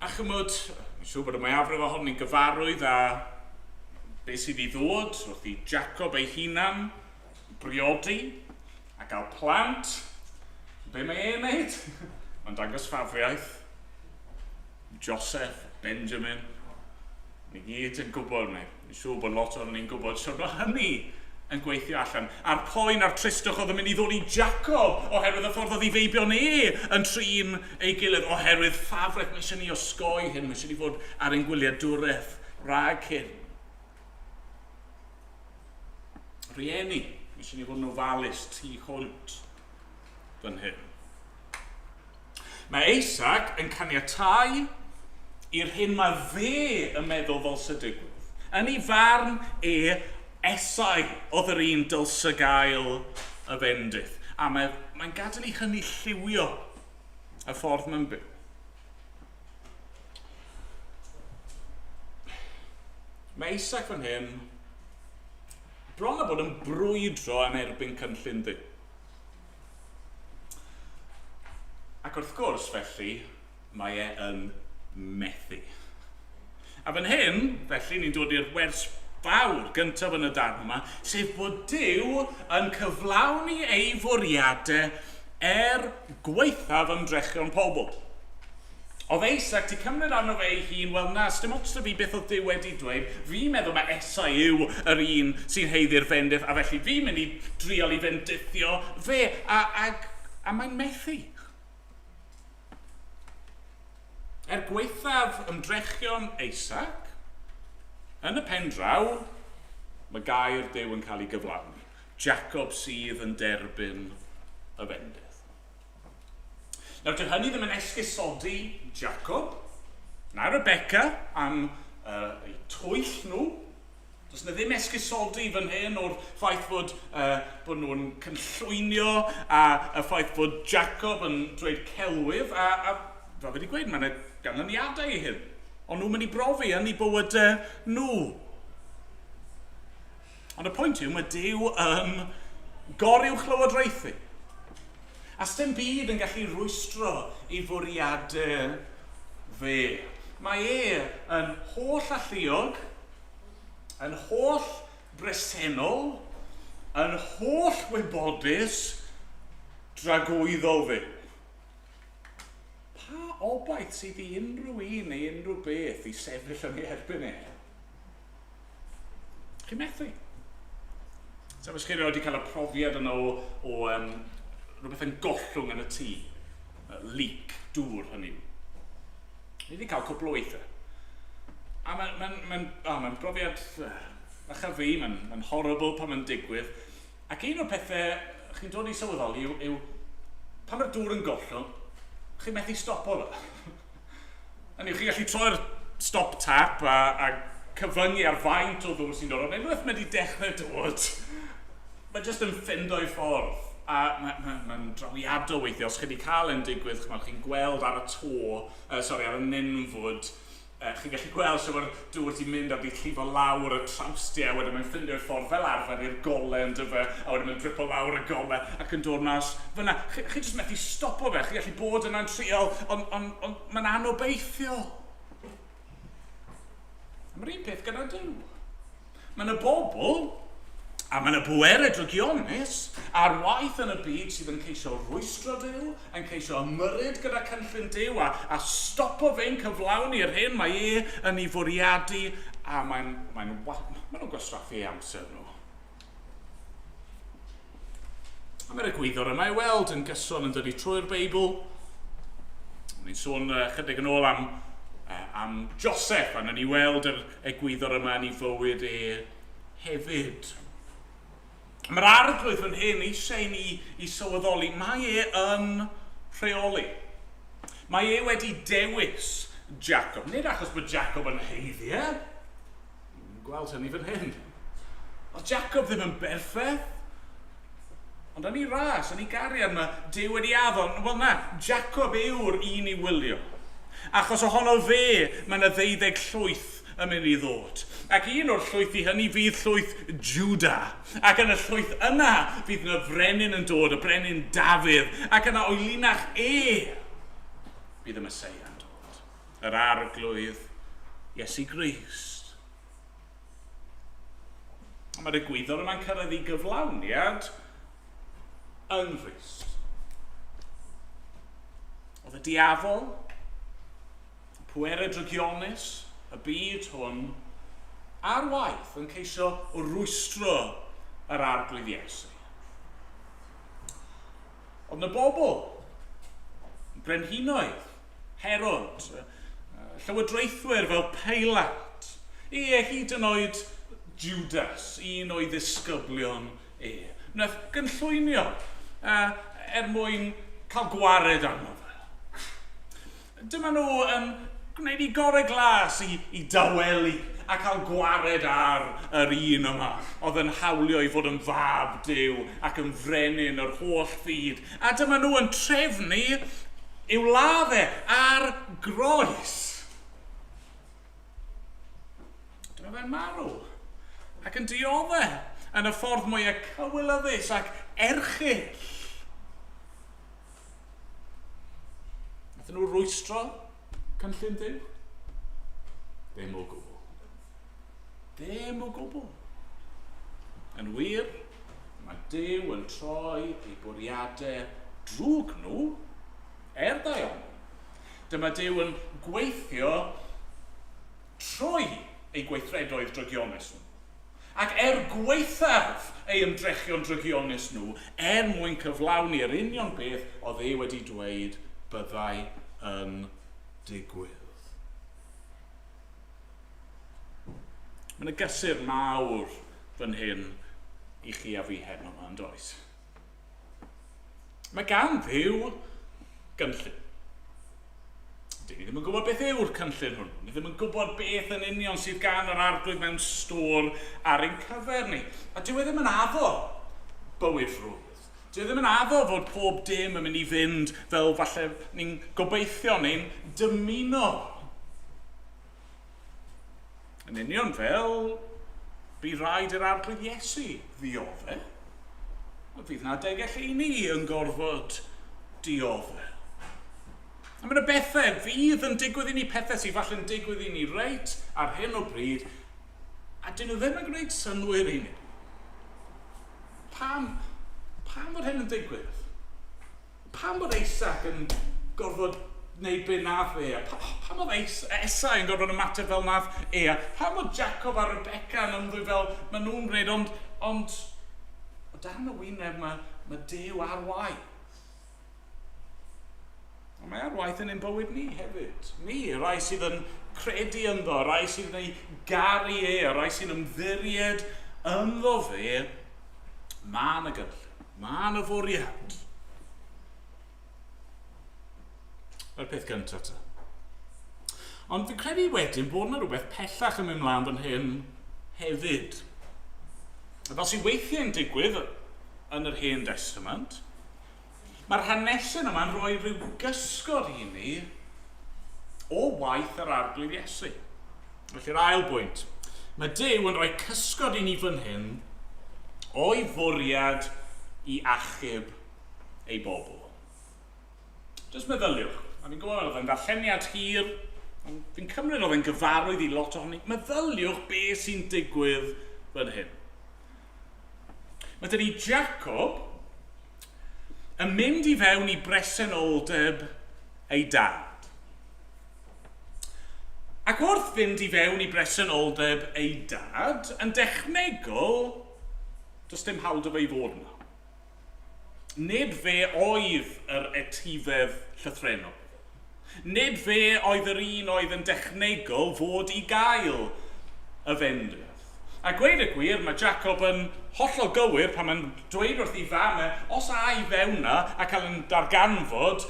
Speaker 2: A chymod, mae'n siŵr bod y mwyafrif ohonyn ni'n gyfarwydd â beth sydd i ddod wrth i Jacob ei hunan briodi a gael plant. Be mae e'n wneud? Mae'n dangos ffafriaeth. Joseph, Benjamin. Ni gyd yn gwybod, neu fi'n siŵr bod lot ohonon ni'n gwybod shwt mae hynny yn gweithio allan. A'r poen a'r tristwch oedd yn mynd i ddod i Jacob oherwydd y ffordd oedd ei feibion e yn trin ei gilydd oherwydd ffafriaeth. Mae eisiau ni osgoi hyn, mae eisiau ni fod ar ein gwyliadwraeth rhag hyn. Rhieni, mae eisiau ni fod yn ofalus tu hwnt fan hyn. Mae Isaac yn caniatáu i'r hyn mae fe yn meddwl ddylse digwydd. Yn ei farn e, Esau oedd yr un dylse gael y fendith. A mae'n gadael i hynny lliwio y ffordd mae'n byw. Mae Isaac fan hyn bron a bod yn brwydro yn erbyn cynllun Duw. Ac wrth gwrs, felly, mae e yn methu. A fan hyn, felly, ni'n dod i'r wers fawr gyntaf yn y darn yma, sef bod Duw yn cyflawni ei fwriadau er gwaethaf ymdrechion pobl. Oedd Isaac 'di cymryd arno fe ei hun, wel na, sdim ots 'da fi beth oedd Duw wedi dweud, fi'n meddwl mae Esau yw yr un sy'n haeddu'r fendith, a felly fi'n mynd i drial i fendithio fe, a mae'n methu. Er gwaethaf ymdrechion Isaac, yn y pen draw, mae gair Duw yn cael ei gyflawni. Jacob sydd yn derbyn y fendith. Nawr, dyw hynny ddim yn esgusodi Jacob na Rebecca am eu twyll nhw. Does yna ddim esgusodi fan hyn o'r ffaith bod nhw'n cynllwynio a y ffaith bod Jacob yn dweud celwydd a fel fi wedi gweud, mae yna ganlyniadau i hyn. Ond nhw'n mynd i brofi yn eu bywydau nhw. Ond y pwynt yw, mae Duw yn goruwchlywodraethu. A sdim byd yn gallu rwystro ei fwriadau fe. Mae e yn holl alluog, yn holl bresennol, yn holl wybodus, dragwyddol fyw. Pa obaith sydd i unrhyw un neu unrhyw beth i sefyll yn ei erbyn e? Chi'n methu. So, os chi erioed wedi cael y profiad yna o rhywbeth yn gollwng yn y tŷ, leak, dŵr hynny yw. Ni wedi cael cwpl o weithiau. A mae'n brofiad, falle fi, mae'n horrible pan mae'n digwydd. Ac un o'r pethau chi'n dod i sylweddoli yw pan mae'r dŵr yn gollwng, chi'n methu stopo fe. Hynny yw, chi'n gallu troi'r stop tap a cyfyngu ar faint o ddŵr sy'n dod, ond unwaith mae wedi dechrau dod, mae jyst yn ffindo'i ffordd. A mae'n drawiadol weithiau, os chi wedi cael e'n digwydd, ch'mod, chi'n gweld ar y to, sorry, ar y nenfwd, Chi'n gallu gweld sut mae'r dŵr 'di mynd a 'di llifo lawr y trawstiau, a wedyn mae'n ffindio'i ffordd fel arfer i'r gole yn dyfe, a wedyn mae'n dripo lawr y gole ac yn dod mas fyna. Chi, chi jyst methu stopo fe, chi'n gallu bod yna'n trial, ond on, on, mae'n anobeithiol. Mae'r un peth gyda Duw. Mae yna bobl, a mae yna bwerau drygionus, ar waith yn y byd sydd yn ceisio rwystro Duw, yn ceisio ymyrryd gyda cynllun Duw a, a stopo fe'n cyflawni yr hyn mae e yn ei fwriadu, a mae'n, mae'n, maen nhw'n gwastraffu ei amser nhw. A mae'r egwyddor yma i weld yn gyson yn dydi trwy'r Beibl. Ni'n sôn chydig yn ôl am, am Joseph, a ni weld yr egwyddor yma yn ei fywyd e hefyd. Mae'r arglwydd fan hyn eisiau i ni i sylweddoli, mae e yn rheoli. Mae e wedi dewis Jacob. Nid achos bod Jacob yn haeddu e. Ni'n gweld hynny fan hyn. Oedd Jacob ddim yn berffaith. Ond yn ei ras, yn ei gariad, mae Duw wedi addo. Wel na, Jacob yw'r un i wylio. Achos ohono fe, mae yna ddeuddeg llwyth yn mynd i ddod. Ac un o'r llwythi hynny fydd llwyth Juda. Ac yn y llwyth yna fydd yna frenin yn dod, y brenin Dafydd. Ac yna o'i linach e bydd y Meseia yn dod. Yr Arglwydd Iesu Grist. A mae'r egwyddor yma'n cyrraedd i gyflawniad yng Nghrist. Oedd y diafol, y pwerau drygionus, y byd hwn, ar waith yn ceisio rwystro yr Arglwydd Iesu. Oedd na bobl, brenhinoedd, Herod, llywodraethwyr fel Peilat, ie, hyd yn oed Judas, un o'i ddisgyblion e, wnaeth gynllwynio er mwyn cael gwared arno fe. Dyma nhw yn gwneud eu gorau glas i, i dawelu a cael gwared ar yr un yma oedd yn hawlio i fod yn fab Duw ac yn frenin yr holl fyd. A dyma nhw yn trefnu i'w ladd e ar groes. Dyma fe'n marw ac yn diodde yn y ffordd mwyaf cywilyddus ac erchyll. Nathon nhw rwystro cynllun Duw? Ddim o gwbl. Ddim o gwbl. Yn wir, mae Duw yn troi ei bwriadau drwg nhw er daioni. Dyma Duw yn gweithio trwy ei gweithredoedd drygionus nhw. Ac er gwaethaf ei ymdrechion drygionus nhw, er mwyn cyflawni yr union beth oedd e wedi dweud byddai yn digwydd. Mae yna gysur mawr fan hyn i chi a fi heno yma, yn does? Mae gan Dduw gynllun. Dyn ni ddim yn gwybod beth yw'r cynllun hwnnw. Ni ddim yn gwybod beth yn union sydd gan yr arglwydd mewn stôr ar ein cyfer ni. A dyw e ddim yn addo bywyd rhwydd. Dyw e ddim yn addo fod pob dim yn mynd i fynd fel falle ni'n gobeithio neu'n dymuno. Yn union fel bu raid i'r arglwydd Iesu ddiodde. Fydd na adegau lle i ni yn gorfod diodde. A mae yna bethau fydd yn digwydd i ni, pethau sydd falle'n digwydd i ni reit ar hyn o bryd, a dyn nhw ddim yn gwneud synnwyr i ni. Pam, pam fod hyn yn digwydd? Pam bod Isaac yn gorfod wneud be nath e? Pa, pam oedd Esau yn gorfod ymateb fel nath e? Pam bod Jacob a Rebecca yn ymddwyn fel maen nhw'n gwneud? Ond, ond o dan y wyneb mae, mae Duw ar waith. Ond mae ar waith yn ein bywyd ni hefyd. Ni, y rai sydd yn credu ynddo, y rai sydd yn ei garu e, y rai sy'n ymddiried ynddo fe, mae yna gynllun, mae yna fwriad. Mae'r peth gyntaf ta. Ond fi'n credu wedyn bod yna rhywbeth pellach yn mynd mlaen fan hyn hefyd. Fel sy'n weithiau'n digwydd yn yr Hen Testament, Mae'r hanesyn yma'n rhoi rhyw gysgod i ni O waith yr Arglwydd Iesu. Felly'r ail bwynt. Mae Duw yn rhoi cysgod i ni fan hyn o'i fwriad i achub ei bobl. Jyst meddyliwch, a fi'n gwybod oedd e'n ddarlleniad hir, ond fi'n cymryd oedd e'n gyfarwydd i lot ohoni. Meddyliwch be sy'n digwydd fan hyn. Mae dyn ni Jacob yn mynd i fewn i bresenoldeb ei dad. Ac wrth fynd i fewn i bresenoldeb ei dad, yn dechnegol, does dim hawl 'da fe i fod yna. Nid fe oedd yr etifedd llythrennol. Nid fe oedd yr un oedd yn dechnegol fod i gael y fendith. A gweud y gwir, mae Jacob yn hollol gywir pan mae'n dweud wrth ei fam e, os a i fewn 'na a cael yn darganfod,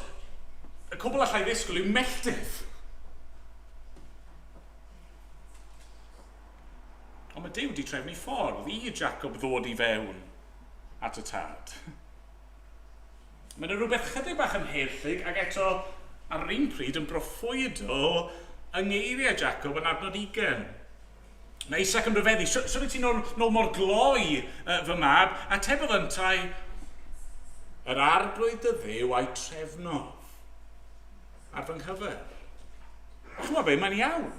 Speaker 2: y cwbl allai ddisgwyl yw melltith. Ond mae Duw wedi trefnu ffordd i Jacob ddod i fewn at y tad. Mae yna rhywbeth chydig bach yn haerllug ac eto ar yr un pryd yn broffwydol yng ngeiriau Jacob yn adnod 20. Mae Isaac yn rhyfeddu, sut wyt ti'n nôl, nôl mor gloi, fy mab? Atebodd yntau, yr arglwydd dy dduw a'i trefnodd ar fy nghyfer. Chymod be, mae'n iawn.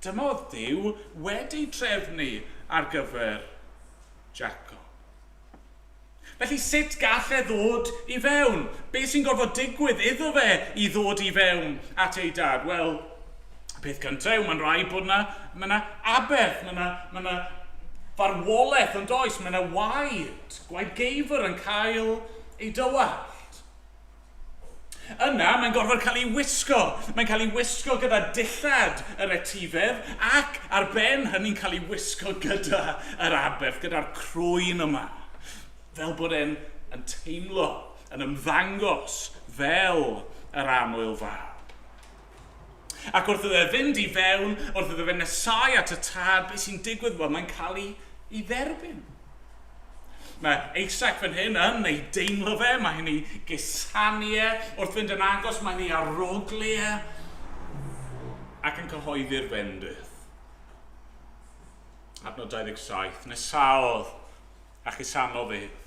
Speaker 2: Dyma oedd Duw wedi trefnu ar gyfer Jacob. Felly sut gall e ddod i fewn? Be sy'n gorfod digwydd iddo fe i ddod i fewn at ei dad? Wel, y peth cyntaf yw mae'n rhaid bod yna, mae yna aberth, mae yna, mae yna farwolaeth yn does, mae yna waed, gwaed geifr yn cael ei dywallt. Yna, mae'n gorfod cael ei wisgo. Mae'n cael ei wisgo gyda dillad yr etifedd ac ar ben hynny'n cael ei wisgo gyda yr aberth, gyda'r crwyn yma. Fel bod e'n yn teimlo, yn ymddangos fel yr annwyl fab. Ac wrth iddo fe fynd i fewn, wrth iddo fe nesáu at y tad, beth sy'n digwydd? Wel, mae'n cael ei, ei dderbyn. Mae Isaac fan hyn yn ei deimlo fe, mae hi'n ei gusanu e, wrth fynd yn agos mae'n ei aroglu e, ac yn cyhoeddi'r fendith. Adnod 27, nesaodd a chusanodd ef.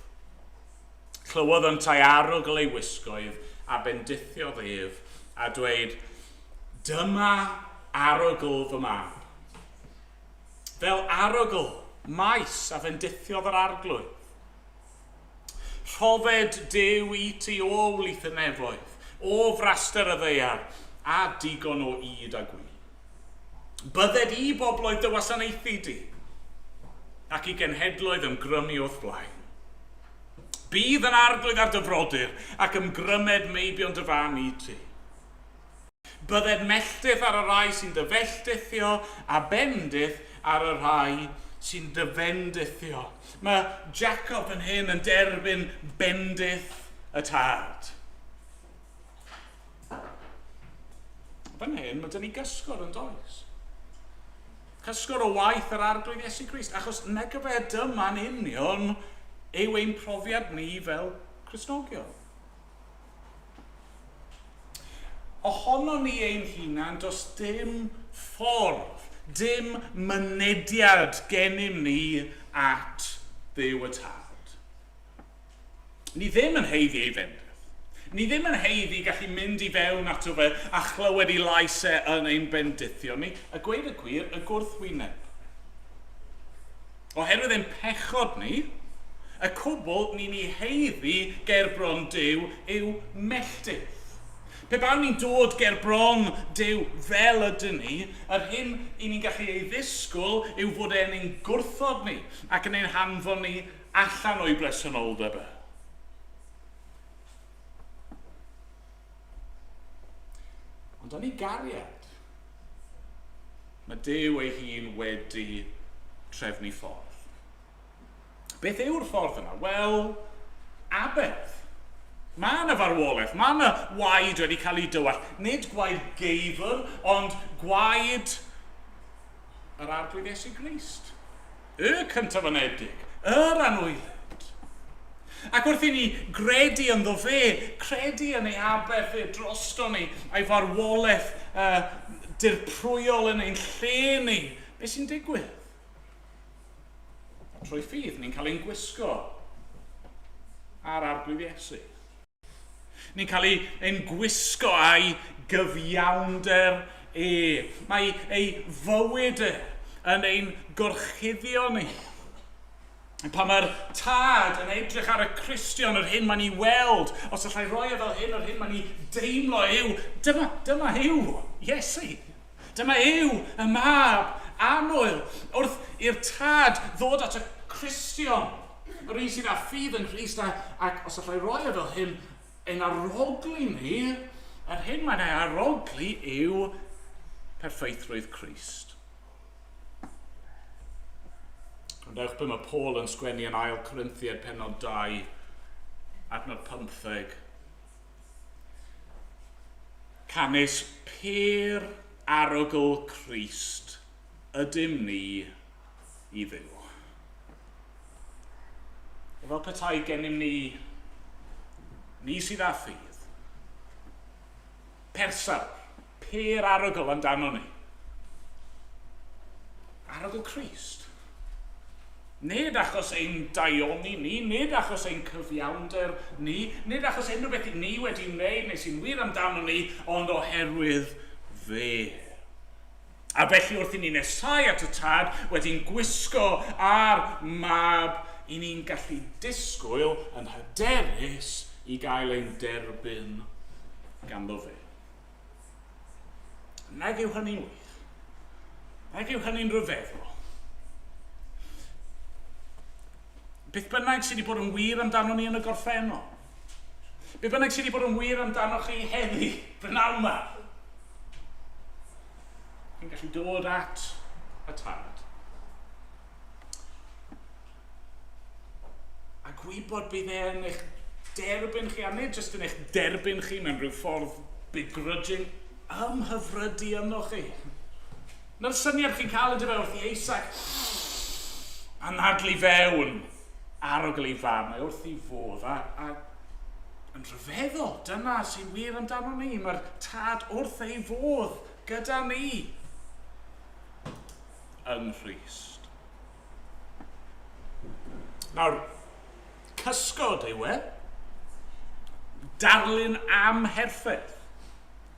Speaker 2: Clywodd yntau arogl ei wisgoedd a bendithiodd ef a dweud, Dyma arogl fy mab. Fel arogl maes a fendithiodd yr Arglwydd. Rhodded Duw i ti o wlith y nefoedd, o fraster y ddaear, a digon o ŷd a gwin. Bydded i bobloedd dy wasanaethu di, ac i genhedloedd ymgrymu o'th flaen. Bydd yn arglwydd ar dy frodyr, ac ymgrymed meibion dy fam i ti. Bydded melltith ar y rhai sy'n dy felltithio, a bendith ar y rhai sy'n dy fendithio. Mae Jacob fan hyn yn derbyn bendith y tad. Fan hyn, mae dyn ni gysgod yn does. Cysgod o waith yr Arglwydd Iesu Grist, achos nag fe dyma'n union yw ein profiad ni fel Cristnogion. Ohonon ni ein hunan, does dim ffordd, dim mynediad gennym ni at Dduw y Tad. Ni ddim yn haeddu ei fendith. Ni ddim yn haeddu gallu mynd i fewn ato fe a chlywed ei lais e yn ein bendithio ni, a gweud y gwir, y gwrthwyneb. Oherwydd ein pechod ni, y cwbl ni'n ei haeddu ger bron Duw yw melltith. Pe bawn ni'n dod ger bron Duw fel ydyn ni, yr hyn i ni'n gallu ei ddisgwyl yw fod e'n ein gwrthod ni ac yn ein hanfon ni allan o'i bresenoldeb e. Ond yn ei gariad, mae Duw ei hun wedi trefnu ffordd. Beth yw'r ffordd yna? Wel, aberth. Mae yna farwolaeth, mae yna waed wedi cael ei dywallt. Nid gwaed geifr, ond gwaed yr Arglwydd Iesu Grist. Y cyntaf anedig, yr anwylyd. Ac wrth i ni gredu ynddo fe, credu yn ei aberth e drosto ni, a'i farwolaeth dirprwyol yn ein lle ni, beth sy'n digwydd? Trwy ffydd, ni'n cael ein gwisgo ar Arglwydd Iesu. Ni'n cael ei, ein gwisgo a'i gyfiawnder e. Mae ei fywyd e yn ein gorchuddio ni. Pan mae'r tad yn edrych ar y Cristion, yr hyn mae'n ei weld, os allai roi e fel hyn, yr hyn mae'n ei deimlo yw, dyma, dyma yw Iesu. Dyma yw y mab annwyl wrth i'r tad ddod at y Cristion, yr un sydd â ffydd yng Nghrist, a, ac os allai roi e fel hyn, ein arogli ni, yr hyn mae'n ei arogli yw perffeithrwydd Crist. Ond ewch be mae Paul yn sgwennu yn ail Corinthiad penod 2, adnod 15. Canys pur arogl Crist ydym ni i Dduw. Fel petai gennym ni, ni sydd â ffydd, persawr, pur arogl amdano ni. Arogl Crist. Nid achos ein daioni ni, nid achos ein cyfiawnder ni, nid achos unrhyw beth ni wedi wneud neu sy'n wir amdano ni, ond oherwydd fe. A felly wrth i ni nesau at y Tad, wedi'n gwisgo â'r Mab, i ni'n gallu disgwyl yn hyderus i gael ein derbyn ganddo fe. Nag yw hynny'n wych? Nag yw hynny'n rhyfeddol? Beth bynnag sydd wedi bod yn wir amdano ni yn y gorffennol. Beth bynnag sydd wedi bod yn wir amdano chi heddi, brynhawn yma. Chi'n gallu dod at y Tad. A gwybod bydd e'n eich derbyn chi, a nid jyst yn eich derbyn chi mewn rhyw ffordd begrudging, ymhyfrydu yno chi. Na'r syniad chi'n cael ydy fe wrth i Isaac anadlu fewn arogl ei fam, mae wrth ei fodd, a, a yn rhyfeddol, dyna sy'n wir amdano ni. Mae'r tad wrth ei fodd gyda ni yng Nghrist. Nawr, cysgod yw e. Darlun amherffaith.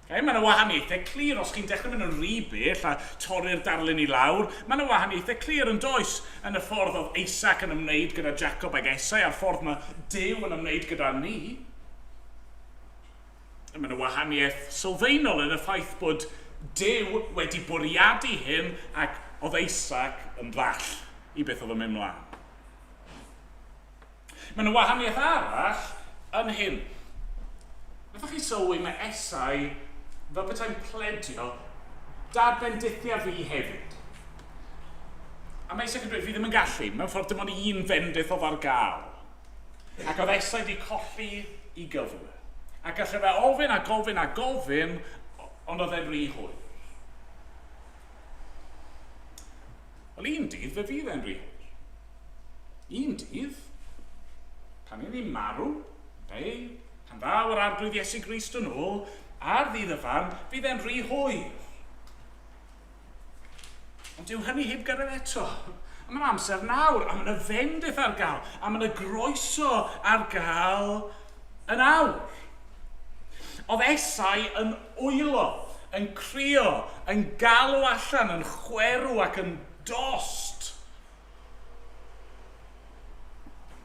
Speaker 2: Okay, mae yna wahaniaethau clir, os chi'n dechrau mynd yn rhy bell a torri'r darlun i lawr, mae yna wahaniaethau clir yn does yn y ffordd oedd Isaac yn ymwneud gyda Jacob ag Esau a'r ffordd mae Duw yn ymwneud gyda ni. Mae yna wahaniaeth sylfaenol yn y ffaith bod Duw wedi bwriadu hyn ac oedd Isaac yn ddall i beth oedd yn mynd mlaen. Mae yna wahaniaeth arall yn hyn. Wnaethoch chi sylwi mae Esau fel petai'n pledio, Dad bendithia fi hefyd. A mae Isaac yn dweud, fi ddim yn gallu. Mewn ffordd dim ond un fendith oedd ar gael. Ac oedd Esau wedi colli i gyfle. A gallai fe ofyn a gofyn a gofyn, ond oedd e'n rhy hwyr. Wel, un dydd fe fydd e'n rhy hwyr. Un dydd, pan i ni'n marw, neu pan ddaw yr Arglwydd Iesu Grist yn ôl, ar ddydd y farn, fydd e'n rhy hwyr. Ond dyw hynny heb gyrraedd eto. A mae'n amser nawr, a mae'n fendith ar gael, a mae'n groeso ar gael yn awr. Oedd Esau yn wylo, yn crio, yn galw allan, yn chwerw ac yn dost.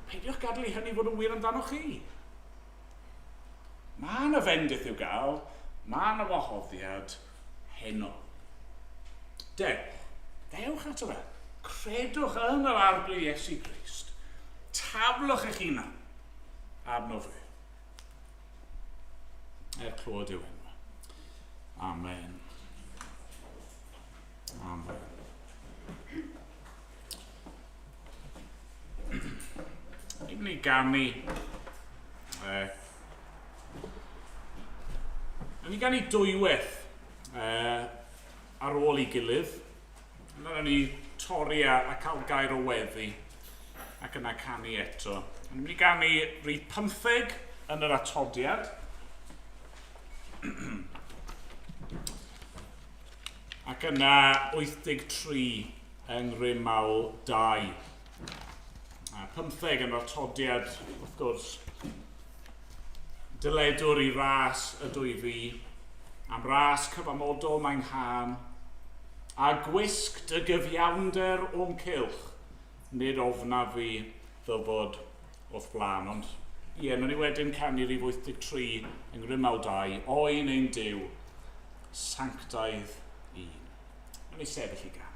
Speaker 2: Peidiwch gadael i hynny fod yn wir amdano chi. Mae yna fendith i'w gael, mae yna wahoddiad heno. Dewch, dewch ato fe. Credwch yn yr Arglwydd Iesu Grist. Taflwch eich hunan arno fe. Er clod yw enw. Amen. Amen. Ni'n mynd i ganu... Ni'n ganu dwywaith ar ôl ei gilydd. Yna ni torri a, a cael gair o weddi. ac yna canu eto. Ni'n mynd i ganu rhif 15 yn yr atodiad. Ac yna 83 yng Ngrymawl 2. A 15 yn yr atodiad, wrth gwrs, dyledwr i ras y dwy fi, am ras cyfamodol mae'n hân, a gwisg dy gyfiawnder o'm cylch, nid ofna fi ddyfod o'th blaen. Ond ie, nawn ni wedyn canu rhif 83 yng Ngrymawl 2, Oen ein Duw, sanctaidd un. Nawn ni sefyll i ganu.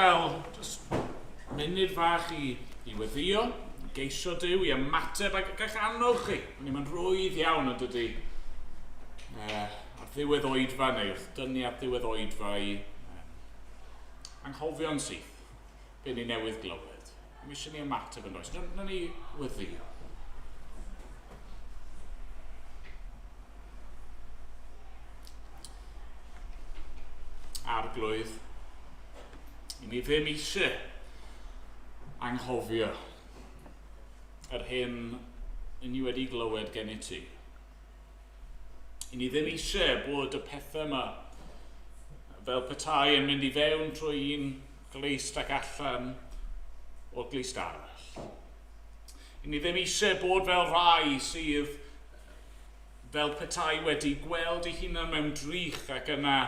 Speaker 2: gael just munud fach i, i weddio, i geisio Duw, i ymateb ac gall annog chi. O'n i'n rwydd iawn yn dydy ar ddiwedd oedfa neu wrth dynnu ar ddiwedd oedfa i anghofio'n syth be ni newydd glywed. Mae eisiau ni ymateb yn does. Nawn ni weddio. Arglwydd, i ni ddim eisiau anghofio yr hyn i ni wedi glywed gen i ti. I ni ddim eisiau bod y pethau yma fel petai yn mynd i fewn trwy un glust ac allan o'r glust arall. I ni ddim eisiau bod fel rhai sydd fel petai wedi gweld eu hunan mewn drych ac yna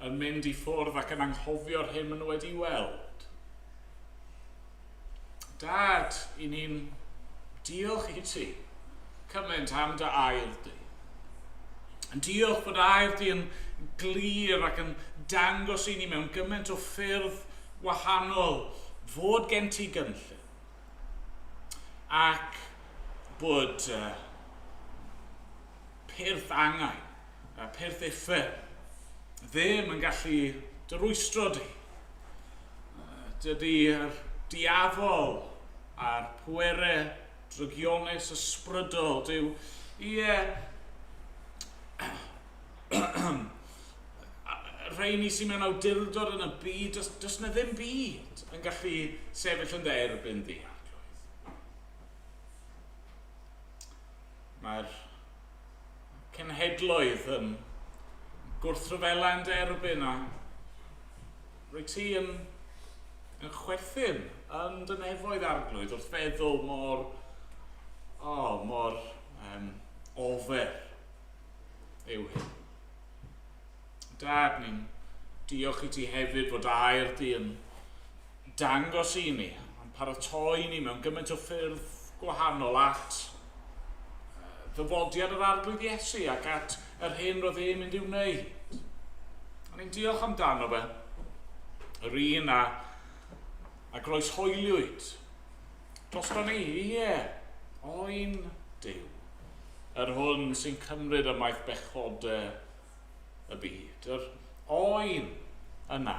Speaker 2: yn mynd i ffwrdd ac yn anghofio'r hyn maen nhw wedi weld. Dad, i ni'n diolch i ti cymaint am dy air di. Yn diolch bod air di yn glir ac yn dangos i ni mewn gymaint o ffyrdd wahanol fod gen ti gynllun. Ac bod pyrth angau, pyrth uffern, ddim yn gallu dy rwystro di. Dydy'r diafol a'r pwerau drygionus ysbrydol, dyw, ie, rheini sy'n mewn awdurdod yn y byd, does, does na ddim byd yn gallu sefyll yn dy erbyn di, Arglwydd. Mae'r cenhedloedd yn gwrthryfela yn dy erbyn a rwy ti yn, yn chwerthin yn dy nefoedd Arglwydd wrth feddwl mor, oh, mor ofer yw hyn. Dad, ni'n diolch i ti hefyd fod air di yn dangos i ni, yn paratoi ni mewn gymaint o ffyrdd gwahanol at ddyfodiad yr Arglwydd Iesu ac at yr hyn roedd e'n mynd i'w wneud. A ni'n diolch amdano fe, yr un a, a groeshoeliwyd drosto ni, ie, oen Duw, yr hwn sy'n cymryd ymaith bechodau y byd, yr oen yna,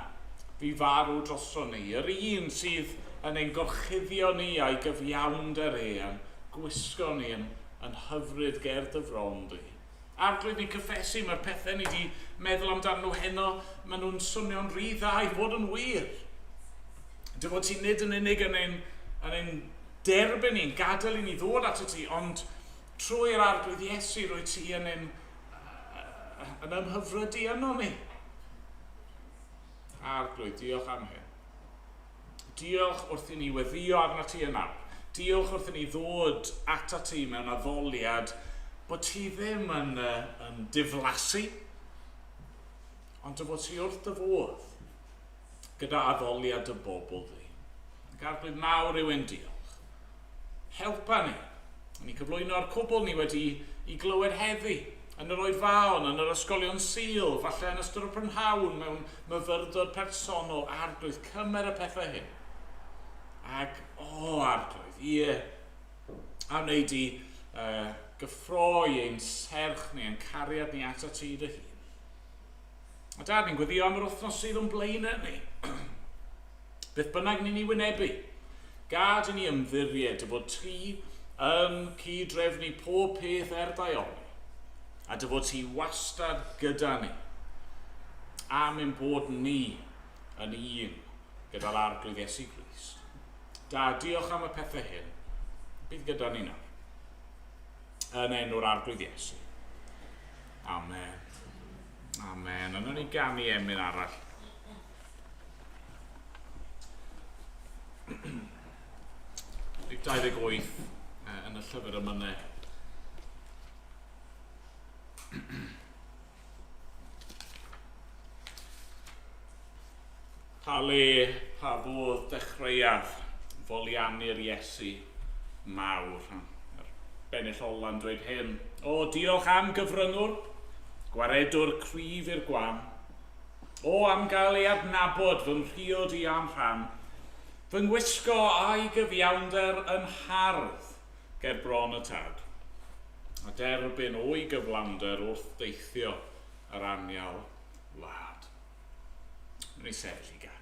Speaker 2: fu farw drosto ni, yr un sydd yn ein gorchuddio ni a'i gyfiawnder e, a'n gwisgo ni yn, yn hyfryd ger dy fron di. Arglwydd, ni'n cyffesu, mae'r pethau ni wedi meddwl amdanyn nhw heno, maen nhw'n swnio'n rhy dda i fod yn wir. Dy fod ti nid yn unig yn ein, yn ein derbyn ni'n gadael i ni ddod at y ti, ond trwy'r Arglwydd Iesu rwy ti yn ein yn ymhyfrydu yno ni. Arglwydd, diolch am hyn. Diolch wrth i ni weddio arno ti yn awr. Diolch wrth i ni ddod atat ti mewn addoliad bod ti ddim yn, yn diflasu, ond dy fod ti wrth dy fodd gyda addoliad y bobl di. Ac Arglwydd mawr yw ein diolch. Helpa ni. Ni cyflwyno'r cwbl ni wedi i glywed heddi, yn yr oedfaon, yn yr ysgolion Sul, falle yn ystod y prynhawn mewn myfyrdod personol. Arglwydd, cymer y pethau hyn. Ac, o, Arglwydd, ie, a wneud di gyffroi ein serch ni, ein cariad ni at ti dy hun. A Dad, ni'n gweddio am yr wythnos sydd o'n blaenau ni. Beth bynnag ni'n ei wynebu, gad i ni ymddiried dy fod ti yn cyd-drefnu pob peth er daioni, a dy fod ti wastad gyda ni, am ein bod ni yn un gyda'r Arglwydd Iesu Grist. Dad, diolch am y pethau hyn. Bydd gyda ni nawr. Yn enw'r Arglwydd Iesu. Amen. Amen. A wnawn ni ganu emyn arall. Rhif 28 yn y llyfr emynau. Pa le, pa fodd dechreuaf foliannu'r Iesu mawr. Yr bennill ola'n dweud hyn. O, diolch am gyfryngwr, gwaredwr cryf i'r gwan. O am gael ei adnabod fy mhriod i a'm rhan, fy ngwisgo a'i gyfiawnder yn hardd ger bron y tad, a derbyn o'i gyflawnder wrth deithio yr anial wlad. Wnawn ni sefyll i ganu.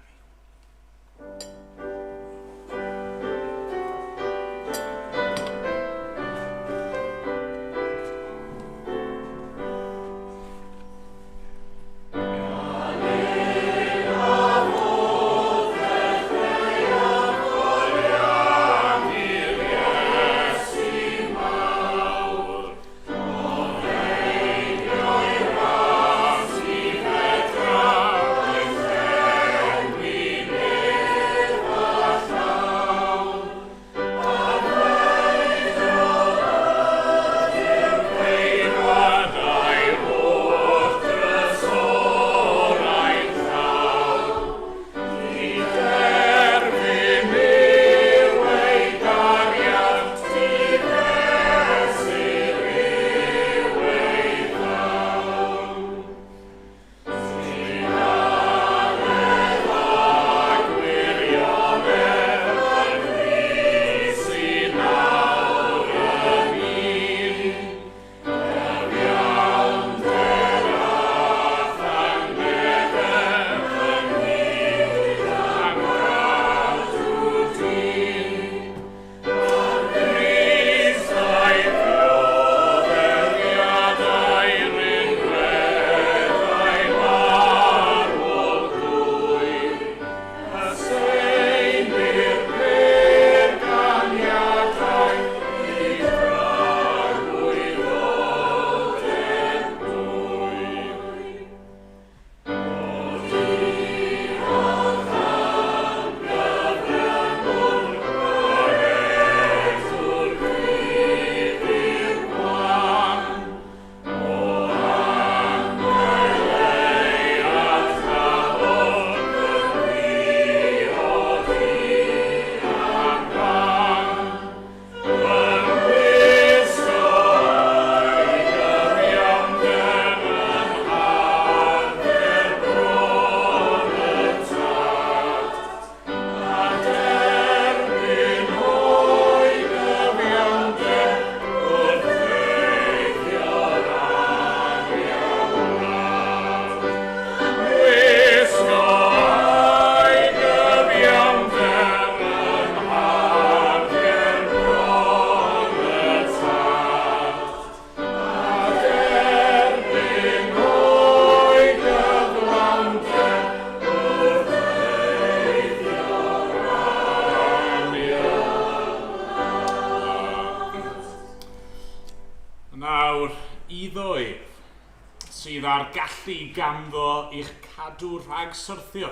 Speaker 2: Ganddo i'ch cadw rhag syrthio,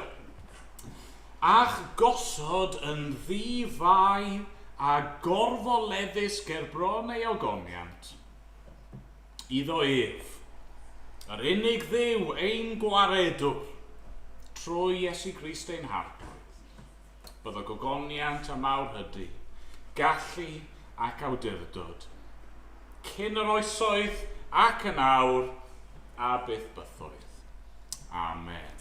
Speaker 2: a'ch gosod yn ddi-fai a gorfoleddus ger bron ei ogoniant. Iddo ef, yr unig Dduw ein gwaredwr, trwy Iesu Grist ein Harglwydd, byddo gogoniant a mawrhydi, gallu ac awdurdod, cyn yr oesoedd ac yn awr, a byth bythoedd. Amen.